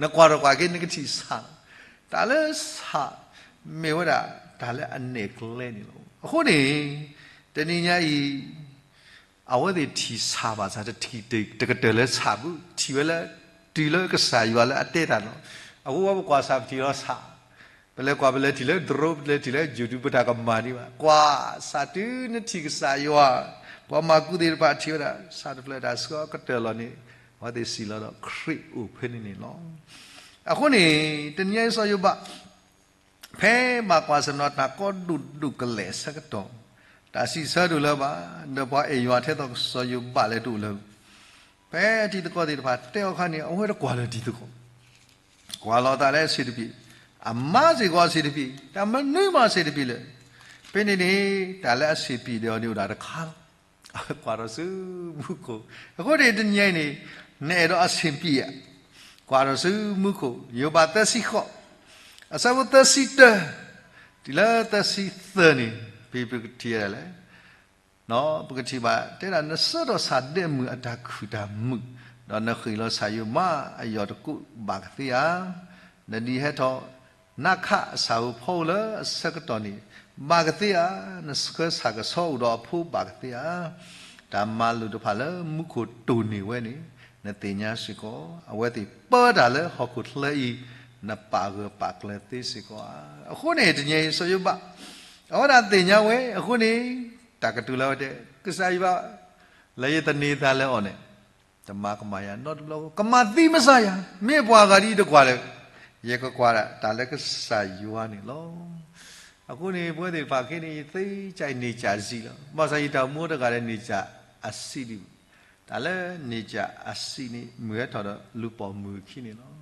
နကွၢ်ထီၣ်ကွၢ်က့ၤနကထံၣ်ဆၣ်လီၤ. တၢ်လၢဆၣ် မ့ၢ်ဝဲဒၣ် တၢ်လၢအနဲၣ်ကျဲန့ၣ်လီၤ. အဃိန့ၣ် တနံၤညါအံၤ အဝဲသ့ၣ်ထံၣ်ဆၣ်ဘၣ်ဆၣ် တထံၣ်တကတၢၢ်လၢဆၣ်ပူၤ, ထံၣ်ဝဲလၢ တုၤလၢကစၢ်ယွၤလၢအတဲတၢ်န့ၣ်လီၤ. အဃိပှၤပကွၢ်ဆၣ်ပထံၣ်လီၤဆၣ်, ပလဲၤကွၢ်ပလဲၤထံၣ်လၢ drone ပလဲၤထံၣ်လၢ YouTube ပတၢ်ကမၣ်ဒံးဘၣ်. ကွၢ်ဆၣ်တုၤနထံၣ်ကစၢ်ယွၤ, ပှၤမၤကူးသ့ၣ်တဖၣ်ထံၣ်ဝဲဒၣ် ဆၣ်တဖျၢၣ်တၢ်ဆှၢအကတၢၢ်လီၤန့ၣ်, အဝဲသ့ၣ်စံးလီၤဒီးခရံာ်အိၣ်ဖဲန့ၣ်န့ၣ်လီၤ. အဃိန့ၣ် တနံၤညါအံၤစီၤယိၤဘး ဖဲဘၣ်ကွၢ်ဆၢၣ်နီၤတၢ်ကီဒိၣ်ဒိၣ်ကလဲာ်အဆၢကတီၢ်, တၢ်စံးဆၢတအိၣ်လၢၤဘၣ်, ဒီးပှၤအဲၣ်ယွၤထဲသိးစီၤယိၤဘးလဲၣ်တအိၣ်လၢၤ. ဖဲအတံၤသကိးသ့ၣ်တဖၣ်တဲအီၤအခါန့ၣ် အဝဲတကွၢ်လၢၤတံၤသကိး, ကွၢ်လီၤအသးလၢအဆံးတပံၤ, အမၤစ့ၢ်ကီးအဆံးတပံၤ, တၢ်မနုၤမးအဆံးတပံၤလၢၤ. ဖဲန့ၣ်န့ၣ် တၢ်လၢအဆံးပံၤဒီးအီၤန့ၣ်အိၣ်ဒၣ်တခါလီၤ. အဝဲကွၢ်ထီၣ်ဆူမူခိၣ်, အဃိန့ၣ်တနံၤညါအံၤန့ၣ် နအဲၣ်ဒိးအဆံးပံၤဧါ, ကွၢ်ထီၣ်ဆူမူခိၣ်, ယိၤဘးသၢဆံဃိး, အဆၢဖိသၢဆံတၢ, တုၤလၢသၢဆံသၢန့ၣ် ပကထံၣ်ဒ်လဲၣ် ပကထံၣ်ဘၣ် တဲဒၣ် နဆှၢထီၣ်ဆၣ်ဒဲးမုၢ်အတၢ်ခုၣ်တၢ်မုာ်, ဒီးနဃ့ၢ်လီၤဆၣ်ယိၤမးအယီၢ်တကိးဘၣ်ကသ့ဧါ. နဒံးဟဲထီၣ် နးခးအဆၣ်ဧိၤဖီဧိၤလၢအဆၢကတီၢ်န့ၣ် ဘၣ်ကသ့ဧါ. နဆှၢဆၣ်ကဆီအိၣ်ဒီးအဖိဘၣ်ကသ့ဧါ. တၢ်မၤလိာ်တဖၣ်လၢမူခိၣ်တိၢ်န့ၢ်ဝဲန့ၣ် နသ့ၣ်ညါစ့ၢ်ကီး, အဝဲသ့ၣ်ပၢတၢ်လၢဟီၣ်ခိၣ်ချၢအံၤ နပာ်ဂၢၢ်ပာ်ကျၢၤသ့စ့ၢ်ကီးဧါ. အဃိန့ၣ် တနံၤအံၤစီၤယိၤဘး အဝဲဒၣ်သ့ၣ်ညါဝဲအဃိန့ၣ် တၢ်ကတိၤလၢဝဲတဲ ကစၢ်ယွၤ လၢယတန့ၢ်သါလၢအီၤန့ၣ်, တမၤကမၣ်ယၤနီတဘျီ, ကမၤသံမစၢ်ယၤ, မ့ၢ်ပှၤဂၤဒ်ယတကွၢ်လၢၤ, ယကကွၢ်ဒၣ်တၢ်လၢကစၢ်ယွၤန့ၣ်လီၤ. အဃိန့ၣ် ပဝဲသ့ၣ်တဖၣ်ခဲအံၤန့ၣ် ယသ့စၢ်အံၤန့ၢ်စၢ်စံးလီၤ. ဘၣ်ဆၣ်ယတၢ်အိၣ်မူတဂၤဒီးန့ၢ်စၢ်အစံးဒံး, တၢ်လၢန့ၢ်စၢ်အစံးန့ၣ် မုၢ်ဟဲထီၣ်ဒီးလူၤပိာ်မုၣ်အခံန့ၣ်လီၤ.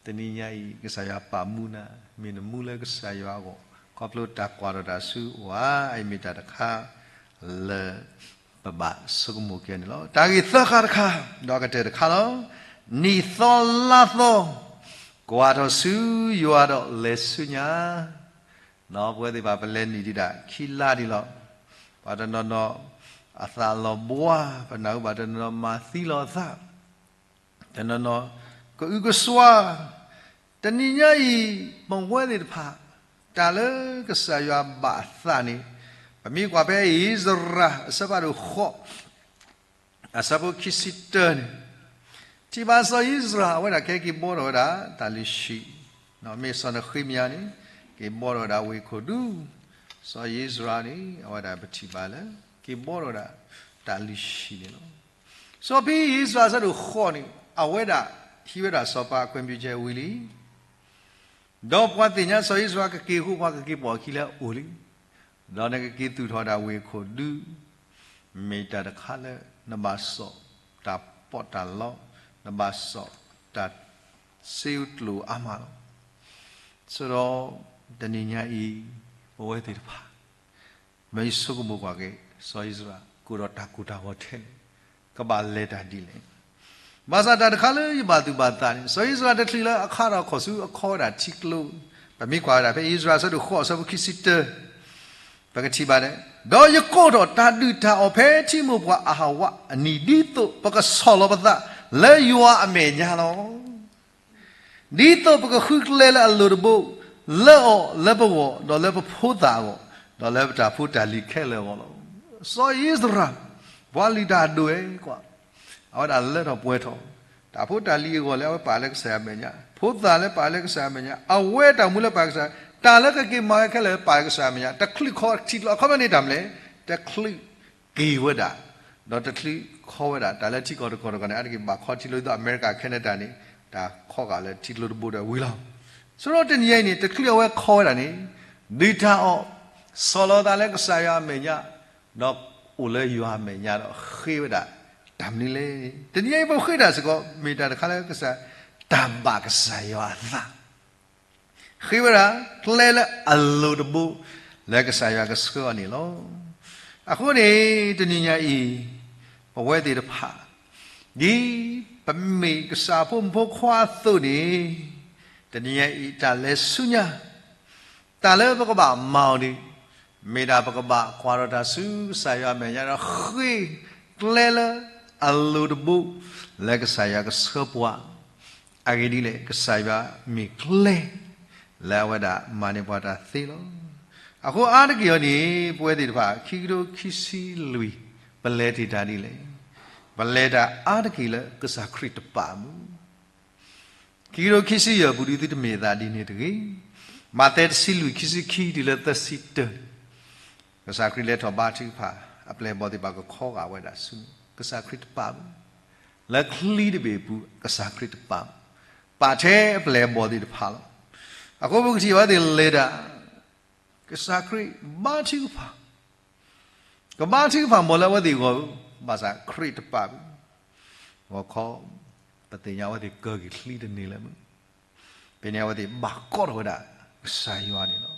တနံၤညါအံၤ ကစၢ်ယွၤပာ်မူနၤ, မ့ၢ်နမူလၢကစၢ်ယွၤအဂီၢ်, ခီဖျိတၢ်ကွၢ်ထီၣ်တၢ်ဆူအအိၣ်ဧါ, အအံၤမ့ၢ်တၢ်တခါလၢ ပဘၣ်ဆိကမိၣ်က့ၤန့ၣ်လီၤ. တၢ်ဂ့ၢ်သၢခါတခါ, ဒီးကတၢၢ်တခါလီၤ. နံၣ်သီလါသီ, ကွၢ်ထီၣ်ဆူယွၤဒီးလဲၤဆူညါ. ပဝဲသ့ၣ်တဖၣ် ပလဲၤနုာ်ဒံးဒၣ်ခံလါဒံးလီၤ. ပှၤတနီၤနီၤ အသးလီၤဘှါ, ပနၢ်ဟူဘၣ်တနီၤနီၤမၤသံလီၤအသး တနီၤနီၤ ကအုကစွါ, တနံၤညါအံၤ ပဝဲသ့ၣ်တဖၣ် တၢ်လၢကစၢ်ယွၤဘၣ်အသးန့ၣ်, ပမ့ၢ်ကွၢ်ဖဲအံၣ်စရ့လး အဆၢဖးဒိၣ်ဃိး အဆၢဖိခံဆံတၢန့ၣ်, ထံၣ်ဘၣ်စီၤအံၣ်စရ့လး အဝဲဒၣ်ကဟဲက့ၤဘှီထီၣ်ဝဲဒၣ်တၢ်လုၢ်ဟံၣ်, မ့ၢ်စီၤနဃ့မယၤန့ၣ် က့ၤဘှီထီၣ်ဝဲဒၣ်ဝ့ၢ်ခိၣ်ဒူ, စီၤအံၣ်စရ့လးန့ၣ် အဝဲဒၣ်ပထံၣ်ဘၣ်လၢ က့ၤဘှီထီၣ်ဝဲဒၣ်တၢ်လုၢ်ဟံၣ်န့ၣ်လီၤ. စီၤဖံအံၣ်စရ့လးအဆၢဒိၣ်ဃိးန့ၣ် အဝဲဒၣ်ဟံးဝဲဒၣ်စီၤပၤအခွင့်ပြုချက်ဝံၤလံ ဒီးပှၤသ့ၣ်ညါစီၤအံၣ်စရ့လးကက့ၤဃိ ပှၤကက့ၤပိာ်အခံလၢအအိၣ်လံ, ဒီးနကက့ၤသူၣ်ထီၣ်ဒၣ်ဝ့ၢ်ခိၣ်ဒူ, မ့ၢ်တၢ်တခါလၢ နဘၣ်စိာ်တၢ်ပီးတၢ်လီ, နဘၣ်စိာ်တၢ်စ့ကျိၤအါမးလီၤ. ဆိဒီး တနံၤညါအံၤ ပဝဲသ့ၣ်တဖၣ် မ့ၢ်ယဆိကမိၣ်ကွၢ်က့ၤ စီၤအံၣ်စရ့လး ကအိၣ်ဒီးတၢ်ကိၢ်တၢ်ဂီၤထဲလဲၣ်, ကဘၣ်လဲၤတၢ်ဒ်လဲၣ်. ဘၣ်ဆၣ်တၢ်တခါလၢယဘၣ်သူၣ်ဘၣ်သးန့ၣ် စီၤအံၣ်စရ့လးတချုးလၢအခါထီၣ်ခီၣ်ဆူအခီဝဲဒၣ်ထံကျိ, ပမ့ၢ်ကွၢ်ဝဲဒၣ်ဖဲအံၣ်စရ့လးအဆၢဒိၣ်ဃိးအဆၢဖိခံဆံတၢ, ပကထံၣ်ဘၣ်န့ၣ်, ဒီးယကိးထီၣ်တၢ်ဒုၣ်တၢ်အီၣ်ဖဲထံမိၢ်ပှၢ်အဟၣ်ဝးအနံၤ ဒ်သိးပကဆီၣ်လီၤပသးလၢယွၤအမဲာ်ညါလီၤ. ဒ်သိးပကဃုကျဲလၢအလိၤတဘိ, လၢအီၤ, လၢပဂီၢ်, ဒီးလၢပဖိသၣ်အဂီၢ်, ဒီးလၢပတၢ်ဖိတၢ်လံၤခဲလၢာ်အဂီၢ်လီၤ. စီၤအံၣ်စရ့လး ပှၤလုၢ်တၢ်အဒိၣ်ဝဲကွၢ်, အဝဲဒၣ်လၢထီၣ်ပှဲၤထီၣ်, တၢ်ဖိတၢ်လံၤအဂီၢ်လၢအဝဲပာ်လၢကစၢ်ယွၤအမဲာ်ညါ, ဖိသၣ်လၢပာ်လၢကစၢ်ယွၤအမဲာ်ညါ, အဝဲတၢ်မူလၢပာ်ကစၢ်, တၢ်လၢကက့ၤမၤဝဲခဲလၢာ်ပာ်လၢကစၢ်ယွၤအမဲာ်ညါ, တချုးခီထံကျိ အခီပညီန့ၣ်တၢ်မနုၤလဲၣ်, တချုးက့ၤဝဲဒၣ်, ဒီးတချုးခီဝဲဒၣ်, တၢ်လၢထံကီၢ်တကီၢ်တကီၢ်န့ၣ် အါတက့ၢ်ဘၣ်ခီထံကျိ ဒ်သိးအမဲရကၤ Canada န့ၣ်, တၢ်ခီဂာ်လၢထံကျိတဘိဒီးဝံၤလီၤ. ဆိဒီးတနံၤညါအံၤန့ၣ် တချုးအဝဲခီဝဲဒၣ်န့ၣ်, ဒုၣ်တၢ်အီၣ်, ဆီၣ်လီၤသးလၢကစၢ်ယွၤအမဲာ်ညါ, ဒီးအိၣ်လၢယွၤအမဲာ်ညါဒီးဃ့ဝဲဒၣ်တၢ်မနုၤလဲၣ်. တနံၤညါအံၤပဃ့တၢ်စ့ၢ်ကီး မ့ၢ်တၢ်တခါလၢကစၢ်, တၢ်ဘၣ်ကစၢ်ယွၤအသး ဃ့ဝဲဒၣ်ကျဲလၢအလိၤတဘိ လၢကစၢ်ယွၤကဆှၢအီၤန့ၣ်လီၤ. အဃိန့ၣ် တနံၤညါအံၤ ပဝဲသ့ၣ်တဖၣ် ဒ်ပမ့ၢ်ကစၢ်ဖိမုၣ်ဖိခွါအသိးန့ၣ်, တနံၤညါအံၤ တၢ်လဲၤဆူညါ တၢ်လၢပကဘၣ်မၤအီၤန့ၣ်, မ့ၢ်ဒၣ်ပကဘၣ်ကွၢ်ထီၣ်တၢ်ဆူကစၢ်ယွၤအမဲာ်ညါဒီး ဃ့ကျဲလၢအလိၤတဘိ လၢကစၢ်ယွၤကဆှၢပှၤ, အဂ့ၢ်ဒ်လဲၣ် ကစၢ်ယွၤမ့ၢ်ကျဲ လၢအဝဲဒၣ်မၤန့ၢ်ပှၤတၢ်သ့လီၤ. အဃိအါတက့ၢ်အံၤန့ၣ် ပဝဲသ့ၣ်တဖၣ် ခံကထိခံဆံလွံၢ် ပလဲၤတ့ၢ်တၢ်ဒ်လဲၣ်. ပလဲၤတၢ်အါတက့ၢ်လၢကစၢ်ခရံာ်တပာ်မူ ခံကထိခံဆံယဲၢ်ပူၤ ဒ်သုတမ့ၢ်အသးဒ်န့ၣ်တဂ့ၤ. မးသဲတဆံလွံၢ် ခံဆံခံတုၤလၢသၢဆံတၢ, ကစၢ်ခရံာ်လဲၤထီၣ်ဘါထုကဖၣ် အပျဲၢ်အဘီၣ်သ့ၣ်တဖၣ်ကခီဂာ်ဝဲဒၣ်ဆူ ကစၢ်ခရံာ်တပာ်မူ, လၢချံတဘ့ၣ်အပူၤ ကစၢ်ခရံာ်တပာ်မူ, ပာ်ထဲအပျဲၢ်အဘီၣ်သ့ၣ်တဖၣ်လီၤ. အဃိပကထံၣ်အဝဲသ့ၣ်လဲၤတၢ် ကစၢ်ခရံာ်ဘါထုကဖၣ် ကဘါထုကဖၣ်မ့ၢ်လၢအဝဲသ့ၣ်အဂီၢ်, ဘၣ်ဆၣ်ခရံာ်တပာ်မူ, ဂီၤခီ ပသ့ၣ်ညါအဝဲသ့ၣ်ကၢက့ၤချံတန့ၢ်လၢၤမုၢ်, ဖဲန့ၣ်အဝဲသ့ၣ်ဘၣ်ကိးထီၣ်ဝဲဒၣ် ကစၢ်ယွၤန့ၣ်လီၤ.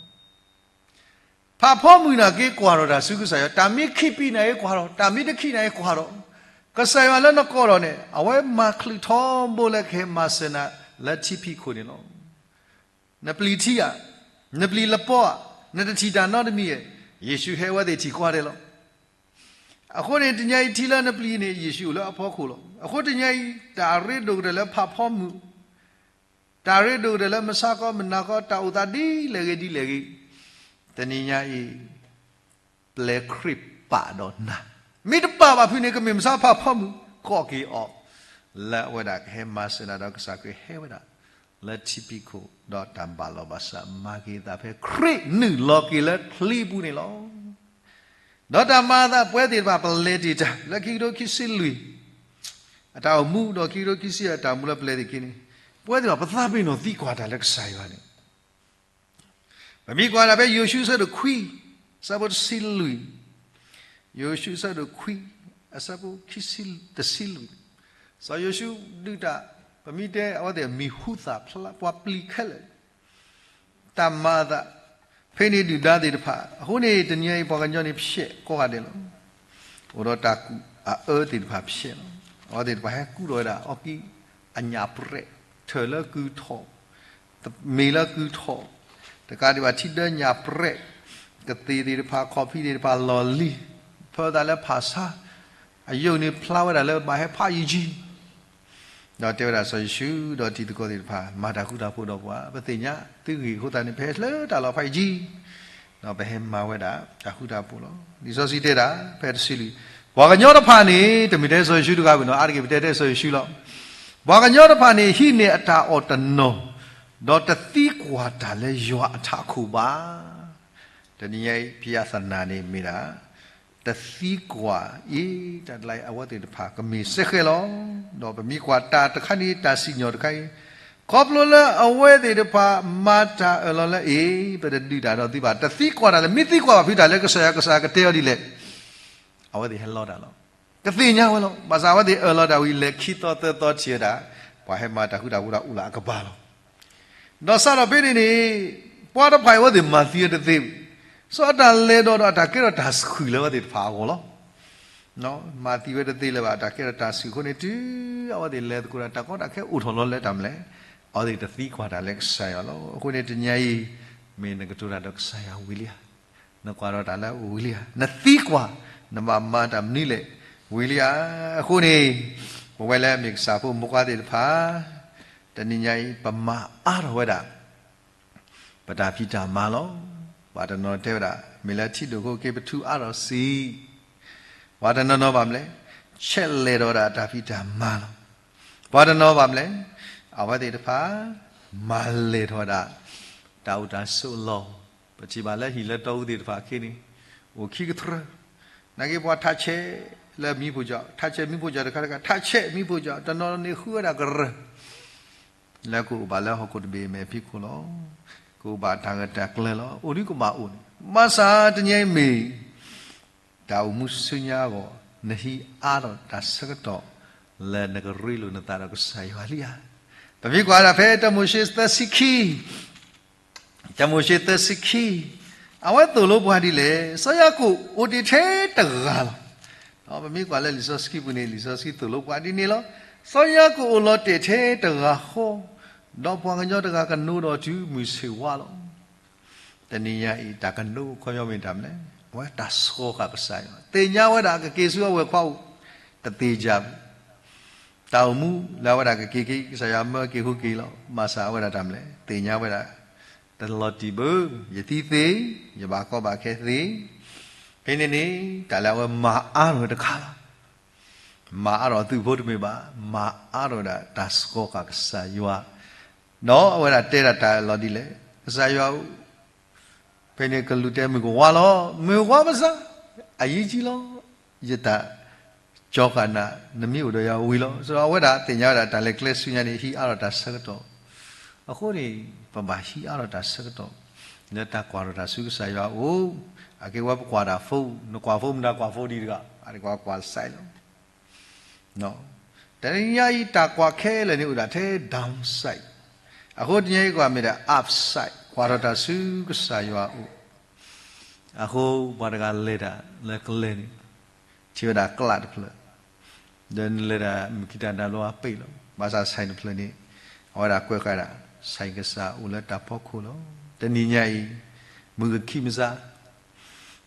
ဖးဖီမုၢ်န့ၣ်က့ၤကွၢ်ထီၣ်တၢ်ဆူကစၢ်ယွၤ, တၢ်မ့ၢ်ခံးပံၤန့ၣ်က့ၤကွၢ်ထီၣ်, တၢ်မ့ၢ်တခံးန့ၣ်က့ၤကွၢ်ထီၣ်, ကစၢ်ယွၤလၢနကိးထီၣ်န့ၣ် အဝဲမၤချုးထီဘိလၢကဟဲမၤစၢၤနၤလၢထံဖံးခိၣ်န့ၣ်လီၤ. နပျံၤထံဧါ, နပျံၤလပီဧါ, နတထံၣ်တၢ်နီတမံၤဧါ, ယ့ၣ်ၡူးဟဲဝဲသ့ၣ်ထံၣ်ကွၢ်ဒဲးလီၤ. အဃိန့ၣ် တနံၤအံၤထံလၢနပျံၤန့ၣ် ယ့ၣ်ၡူးအိၣ်လၢအဖီခိၣ်လီၤ. အဃိတနံၤအံၤ တၢ်ရ့ဒိၣ်ကတၢၢ်လၢဖးဖီမုၢ်, တၢ်ရ့ဒိၣ်ကတၢၢ်လၢမုၢ်ဆါခီမုၢ်နၤခီ တၢ်အိၣ်သးဒ်လဲၣ်ဂ့ၤဒ်လဲၣ်ဂ့ၤ, တနံၤညါအံၤ ပျဲခရံာ်ပာ်ဒီးနၤ, မ့ၢ်တပာ်ဘၣ်ဖုးန့ၣ် ကမ့ၢ်မုၢ်ဆါဖးဖီမုၢ် ကိးက့ၤအီၤ, လၢအဝဲဒၣ်ကဟဲမၤစၢၤနၤဒီးကစၢ်ခရံာ်ဟဲဝဲဒၣ် လၢထံဖံးခိၣ် ဒီးတၢ်ဘၣ်လီၤဘၣ်စးမၤက့ၤအသးဖဲခရံာ်နုာ်လီၤက့ၤလၢချံပူၤန့ၣ်လီၤ. ဒီးတၢ်မၤအသး ပဝဲသ့ၣ်တဖၣ်ပလဲၤတ့ၢ်တၢ် လၢခံကထိခံဆံလွံၢ် အတၢ်အိၣ်မူ ဒီးခံကထိခံဆံအတၢ်အိၣ်မူလၢပလဲၤတ့ၢ်က့ၤန့ၣ်, ပဝဲသ့ၣ်တဖၣ် ပသးပ့ၤနီၣ်သံကွၢ်တၢ်လၢကစၢ်ယွၤန့ၣ် ပမ့ၢ်ကွၢ်ဒၣ်ဖဲယိၤၡူအဆၢဒိၣ်ခွံ အဆၢဖိတဆံလွံၢ်, ယိၤၡူအဆၢဒိၣ်ခွံ အဆၢဖိခံဆံတဆံလွံၢ်, စီၤယိၤၡူဒုးတၢ်, ပမ့ၢ်တဲအဝဲသ့ၣ်အမံၤဟူသၣ်ဖျါ ပှၤပျံၤခဲလၢာ်, တၢ်မၤအသး, ဖဲန့ၣ်ဒုၣ်ဒါသ့ၣ်တဖၣ်, အဃိန့ၣ် တနံၤအံၤ ပှၤကညီန့ၣ်ဖျဲးကိးဂၤဒဲးလီၤ. အိၣ်ဒီးတၢ်ကူၣ်အအၢသ့ၣ်တဖၣ်ဖျဲးလီၤ. အဝဲသ့ၣ်တဖၣ်ဟဲကူၣ်ထီၣ်ဝဲဒၣ်အီၣ်ကံအညၣ်ပြဲး, ထၢၣ်လၢကုၢ်ထီၣ်, မ့ၤလၢကုၢ်ထီၣ်, တကးဒံးဘၣ်ထံဒၢညၣ်ပြဲး, ကသ့ၣ်သ့ၣ်တဖၣ် ခီၣ်ဖံးသ့ၣ်တဖၣ်လီၢ်လံၤ, ဖၢသးလၢဖၣ်ဆါ, အယုၢ်န့ၣ်ဖျါဝဲဒၣ်လၢဘၣ်ဟဲဖးယံၤကၠံ ဒီးတဲဝဲဒၣ်စီၤယိၤၡူဒီးတံၤသကိးသ့ၣ်တဖၣ်, မၤတၢ်ဃူတၢ်ဖိးဒီးပှၤ, ပသ့ၣ်ညါသုဂ့ၢ်အဃိသတးန့ၣ် ပဟဲလၢတၢ်လီၢ်ဖးယံၤကၠံ, ဒီးပဟဲမၤဝဲဒၣ်တၢ်ဃူတၢ်ဖိးလီၤ. လံာ်စီဆှံတဲဒၣ် ဖဲတဆံလွံၢ်, ပှၤကညီတဖၣ်န့ၣ်, တမ့ၢ်ထဲစီၤယိၤၡူတဂၤဘၣ်နီၤ, အါတက့ၢ်ပတဲထဲစီၤယိၤၡူလီၤ. ပှၤကညီတဖၣ်န့ၣ် ဟံးန့ၢ်အတၢ်အီၣ်တနီၤ, ဒီးတသံကွၢ်တၢ်လၢယွၤအထးခိၣ်ဘၣ်. တနံၤညါအံၤ ဖယသနာ်န့ၣ်မ့ၢ်ဒၣ် တသံကွၢ်အံၤ တၢ်တလါအံၤ အဝဲသ့ၣ်တဖၣ်ကမ့ၢ်စဲဃဲလီၤ. ဒီးပမ့ၢ်ကွၢ်တၢ်တခါန့ၣ် တၢ်စံၣ်ညီၣ်တခါအံၤ, ခီဖျိလၢအဝဲသ့ၣ်တဖၣ်မၤတၢ်အၢၣ်လီၤလၢအံၤ ပတဒုးတၢ်ဒီးသုဘၣ်. တသံကွၢ်တၢ်လဲၣ်, မ့ၢ်သံကွၢ်ဘၣ်ဖုးတၢ်လၢကစၢ်ယွၤ, ကစၢ်ယွၤကတဲအီၤဒ်လဲၣ်, အဝဲသ့ၣ်ဟဲလီတၢ်လီၤ. ကသ့ၣ်ညါဝဲလီၤ. ဘၣ်ဆၣ်အဝဲသ့ၣ်အၢၣ်လီၤတၢ်ဝံၤ လဲၤခံသီသၢသီထံၣ်ဝဲဒၣ် ပှၤဟဲမၤတၢ်ဃူတၢ်ဖိးဒီးအိၣ်လၢအကပၤလီၤ. ဒီးစးထီၣ်ဖဲန့ၣ်န့ၣ်, ပှၤတဖၣ်အံၤအဝဲသ့ၣ်မၤသံဝဲတသ့ဘၣ်. စီၤအတၢ်လဲၤဒီးဒီးအတၢ်ကဲထီၣ်တၢ်ဆှုၣ်လၢအဝဲသ့ၣ်တဖၣ်အဂီၢ်လီၤ. မၤသံဝဲတသ့လၢၤဘၣ် အတၢ်ကဲထီၣ်တၢ်ဆှုၣ်အဃိန့ၣ် တုၤအဝဲသ့ၣ်လဲၤသကိးဒီးတၢ်ကီတၢ်ခဲအိၣ်ထီၣ်လီၤလၢတၢ်မနုၤလဲၣ်, အဝဲသ့ၣ်တသံကွၢ်တၢ်လၢကစၢ်ယွၤလီၤ. အဃိန့ၣ်တနံၤအံၤ, မ့ၢ်နကတိၤတၢ်ဒီးကစၢ်ယွၤဝံၤလံဧါ. နကွၢ်ဒီးတၢ်လၢအအိၣ်ဝံၤလံဧါ. နသံကွၢ်, နဘၣ်မၤတၢ်မနုၤလဲၣ်, ဝံၤလံဧါ. အဃိန့ၣ်, ပဝဲလၢအမ့ၢ်ကစၢ်ဖိမုၣ်ဖိခွါသ့ၣ်တဖၣ်, တနံၤညါအံၤ ပမၤအါထီၣ်ဝဲဒၣ် ပတၢ်ဖံးတၢ်မၤလီၤ. ပှၤတနီၤတဲဝဲဒၣ် မ့ၢ်လၢထံဒိၣ်ခိၣ်က့ၤ ပထူအါထီၣ်စံး, ပှၤတနီၤနီၤဘၣ်မနုၤလဲၣ်, ဆဲးလဲၤထီၣ်ဝဲဒၣ်တၢ်ဖံးတၢ်မၤလီၤ. ပှၤတနီၤဘၣ်မနုၤလဲၣ်, အဝဲသ့ၣ်တဖၣ် မၤလဲၤထီၣ်ဝဲဒၣ် တၢ်အိၣ်တၢ်ဆိးလီၤ. ပထံၣ်ဘၣ်လၢဟံၣ်လၢတီအူသ့ၣ်တဖၣ်အခံန့ၣ်, အိၣ်ခံကတြၢၤ, နာ်က့ပှၤထးဆဲးလၢမံဖိကီၢ်, ထးဆဲးမံဖိကီၢ်တခါတခါ, ထးဆဲးမံဖိကီၢ်, တနီၤန့ၣ်ဃုဝဲဒၣ်ကရၢၢ် လၢကအိၣ်ဘၣ်လၢဟီၣ်ခိၣ်တဘ့ၣ်အမဲာ်ဖံးခိၣ်လီၤ. ကအိၣ်ဘၣ်တၢ်ဂၢၢ်တၢ်ကျၢၤလီၤ. အိၣ်ဒုးကဘၣ်အိၣ်န့ၣ်, ဘၣ်ဆၣ်တနံၤအံၤမ့ၢ် တၢ်အိၣ်မူဆူညါအဂီၢ်, နဟံးအါထီၣ်တၢ်ဆၢကတီၢ် လၢနကရ့လိာ်နသးဒီးကစၢ်ယွၤလံဧါ. ပမ့ၢ်ကွၢ်ဒၣ်ဖဲတၢမိၤၡ့သၢဆံခံ တၢမိၤၡ့သၢဆံခံ, အဝဲသိၣ်လိပှၤဒ်လဲၣ်, စီၤယၤကိာ်အိၣ်တ့ၢ်ထဲတဂၤလီၤ. ပမ့ၢ်ကွၢ်လၢလံာ်စီဆှံပူၤန့ၣ် လံာ်စီဆှံသိၣ်လိပှၤဒ်န့ၣ်လီၤ. စီၤယၤကိာ်အိၣ်လီၤတဲာ်ထဲတဂၤဃီ, ဒီးပှၤကညီတဂၤကနိဒီးတုၤမုၢ်ဆ့ၣ်ဝါလီၤ. တနံၤညါအံၤ တၢ်ကနိအခီပညီမ့ၢ်တၢ်မနုၤလဲၣ်, အဝဲတၢ်ဆှီဃာ်ကစၢ်ယွၤ, သ့ၣ်ညါဝဲဒၣ်ကက့ၤဆူအဝဲၢ်ခွါအိၣ်, တသ့ၣ်ညါဘၣ် တၢ်အိၣ်မူလၢအဝဲဒၣ်ကက့ၤက့ၤ ကစၢ်ယွၤမၢက့ၤဃုက့ၤလီၤ. ဘၣ်ဆၣ်အဝဲဒၣ်တၢ်မနုၤလဲၣ်, သ့ၣ်ညါဝဲဒၣ် တလီၤတံၢ်ဘၣ်, ယသံသ့, ယဘၣ်ကီဘၣ်ခဲသ့, ဖဲန့ၣ်န့ၣ် တၢ်လၢအဝဲမၤအါထီၣ်ဝဲတခါလီၤ. မၤအါထီၣ်သုးဖိတမ့ၢ်ဘၣ်, မၤအါထီၣ်ဝဲဒၣ်တၢ်ဆှီဃာ်ကစၢ်ယွၤ, ဒီးအဝဲဒၣ်တဲဒၣ်တၢ်လီၤဒ်လဲၣ်, ကစၢ်ယွၤဧၢ, ဖဲန့ၣ်ကလူးတဲမုၢ်ကဝါလီၤ, မုၢ်ကဝါပစၢ်, အယံာ်ကံလီၤ, ယတၢ် ကၠီဃာ်နၤ, နမ့ၢ်အိၣ်ဒီးယၤဝံၤလီၤ. အဝဲဒၣ်သ့ၣ်ညါဝဲဒၣ်တၢ်လဲၤကျဲဆူညါန့ၣ် ဟံးအါထီၣ်တၢ်ဆၢကတီၢ်, အဃိန့ၣ် ပဘၣ်ဟံးအါထီၣ်တၢ်ဆၢကတီၢ် လၢတၢ်ကွၢ်ထီၣ်တၢ်ဆူကစၢ်ယွၤအအိၣ်, အကဲဝဲပကွၢ်တၢ် phone, နကွၢ် phone မတၤကွၢ် phone ဒံးတဂၤ, အတကွၢ်ကွၢ် side လီၤ. တနံၤညါအံၤတၢ်ကွၢ်ခဲလၢာ်န့ၣ်အိၣ်ဒၣ်ထဲ downside, အဃိတနံၤညါအံၤကွၢ်မ့ၢ်ဒၣ် upside, ကွၢ်ထီၣ်တၢ်ဆူကစၢ်ယွၤအအိၣ်, အဃိပှၤတဂၤလဲၤတၢ်လၢကျဲန့ၣ် ထံၣ်ဝဲဒၣ်ကျးတဖျၢၣ်, ဒီးနလဲၤဒၣ်မုၢ်ခံတၢ်နၤလီၤအပ့ၢ်လီၤ. ဘၣ်ဆၣ် sign တဖျၢၣ်န့ၣ် အဝဲဒၣ်ကွဲးဃာ်ဒၣ် sign ကစၢ်အိၣ်လၢတၢ်ဖီခိၣ်လီၤ. တနံၤညါအံၤ မုၢ်ကခံမစး,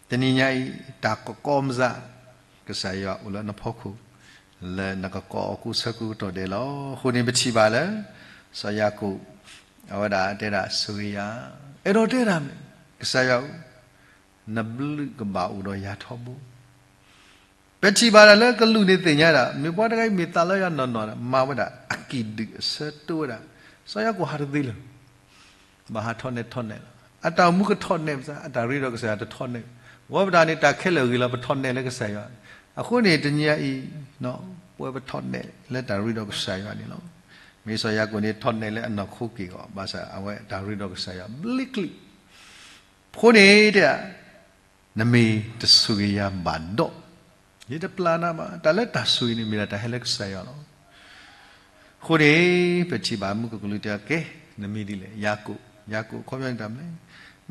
တနံၤညါအံၤ တၢ်ကကီမစး, ကစၢ်ယွၤအိၣ်လၢနဖီခိၣ်, လၢနကကိးအီၤကိးဆၢကိးကတီၢ်ဒဲးလီၤ. အဃိန့ၣ်ပထံၣ်ဘၣ်လၢ စီၤယၤကိာ် အဝဲဒၣ်တဲဒၣ်ဆိၣ်ဂ့ၤယၤ, အဲၣ်ဒိးတဲဒၣ်မ့ၢ် ကစၢ်ယွၤဧၢ, နဘျုးကဘၣ်အိၣ်ဒီးယၤထီဘိ. ပထံၣ်ဘၣ်ဒၣ်လၢကလူးန့ၣ်သ့ၣ်ညါဒၣ် မ့ၢ်ပှၤတဂၤအံၤမ့ၢ်သးလၢယၤနီၢ်နီၢ် မၤဝဲဒၣ်အကံၣ်ဒုၣ်အဆၢတိဝဲဒၣ်, စီၤယၤကိာ်ဟးတသ့လၢၤ, ဘၣ်ဟးထီၣ်နဲၣ်ထီၣ်နဲၣ်လီၤ. အတၢ်အိၣ်မူကထီၣ်နဲၣ်မစး, အတၢ်ရ့ဒီးကစၢ်ယွၤတထီၣ်နဲၣ်, ပဝဲပတၢ်န့ၣ် တၢ်ခဲလၢာ်ဂ့ၤလီၤ ပထီၣ်နဲၣ်လၢကစၢ်ယွၤ, အဃိန့ၣ် တနံၤအံၤ ပဝဲပထီၣ်နဲၣ်လၢတၢ်ရ့ဒီးကစၢ်ယွၤန့ၣ်လီၤ. မ့ၢ်စီၤယၤကိာ်န့ၣ် ထီၣ်နဲၣ်လၢအနီၢ်ခိက့ၢ်ဂီၤ ဘၣ်ဆၣ်အဝဲတၢ်ရ့ဒီးကစၢ်ယွၤဘျ့ကျံၤ, အဃိန့ၣ်တဲ နမ့ၢ်တဆိၣ်ဂ့ၤယၤဘၣ်ဒီး ယတပျၢ်နၤဘၣ်. တၢ်လၢတၢ်ဆိၣ်ဂ့ၤန့ၣ် မ့ၢ်ဒၣ်တၢ်ဟဲလၢကစၢ်ယွၤလီၤ. အဃိန့ၣ် ပထံၣ်ဘၣ်မူကကလူးတဲ ကဲ နမံၤဒ်လဲၣ် ယၤကိာ်, ယၤကိာ်အခီပညီန့ၣ်တၢ်မနုၤလဲၣ်,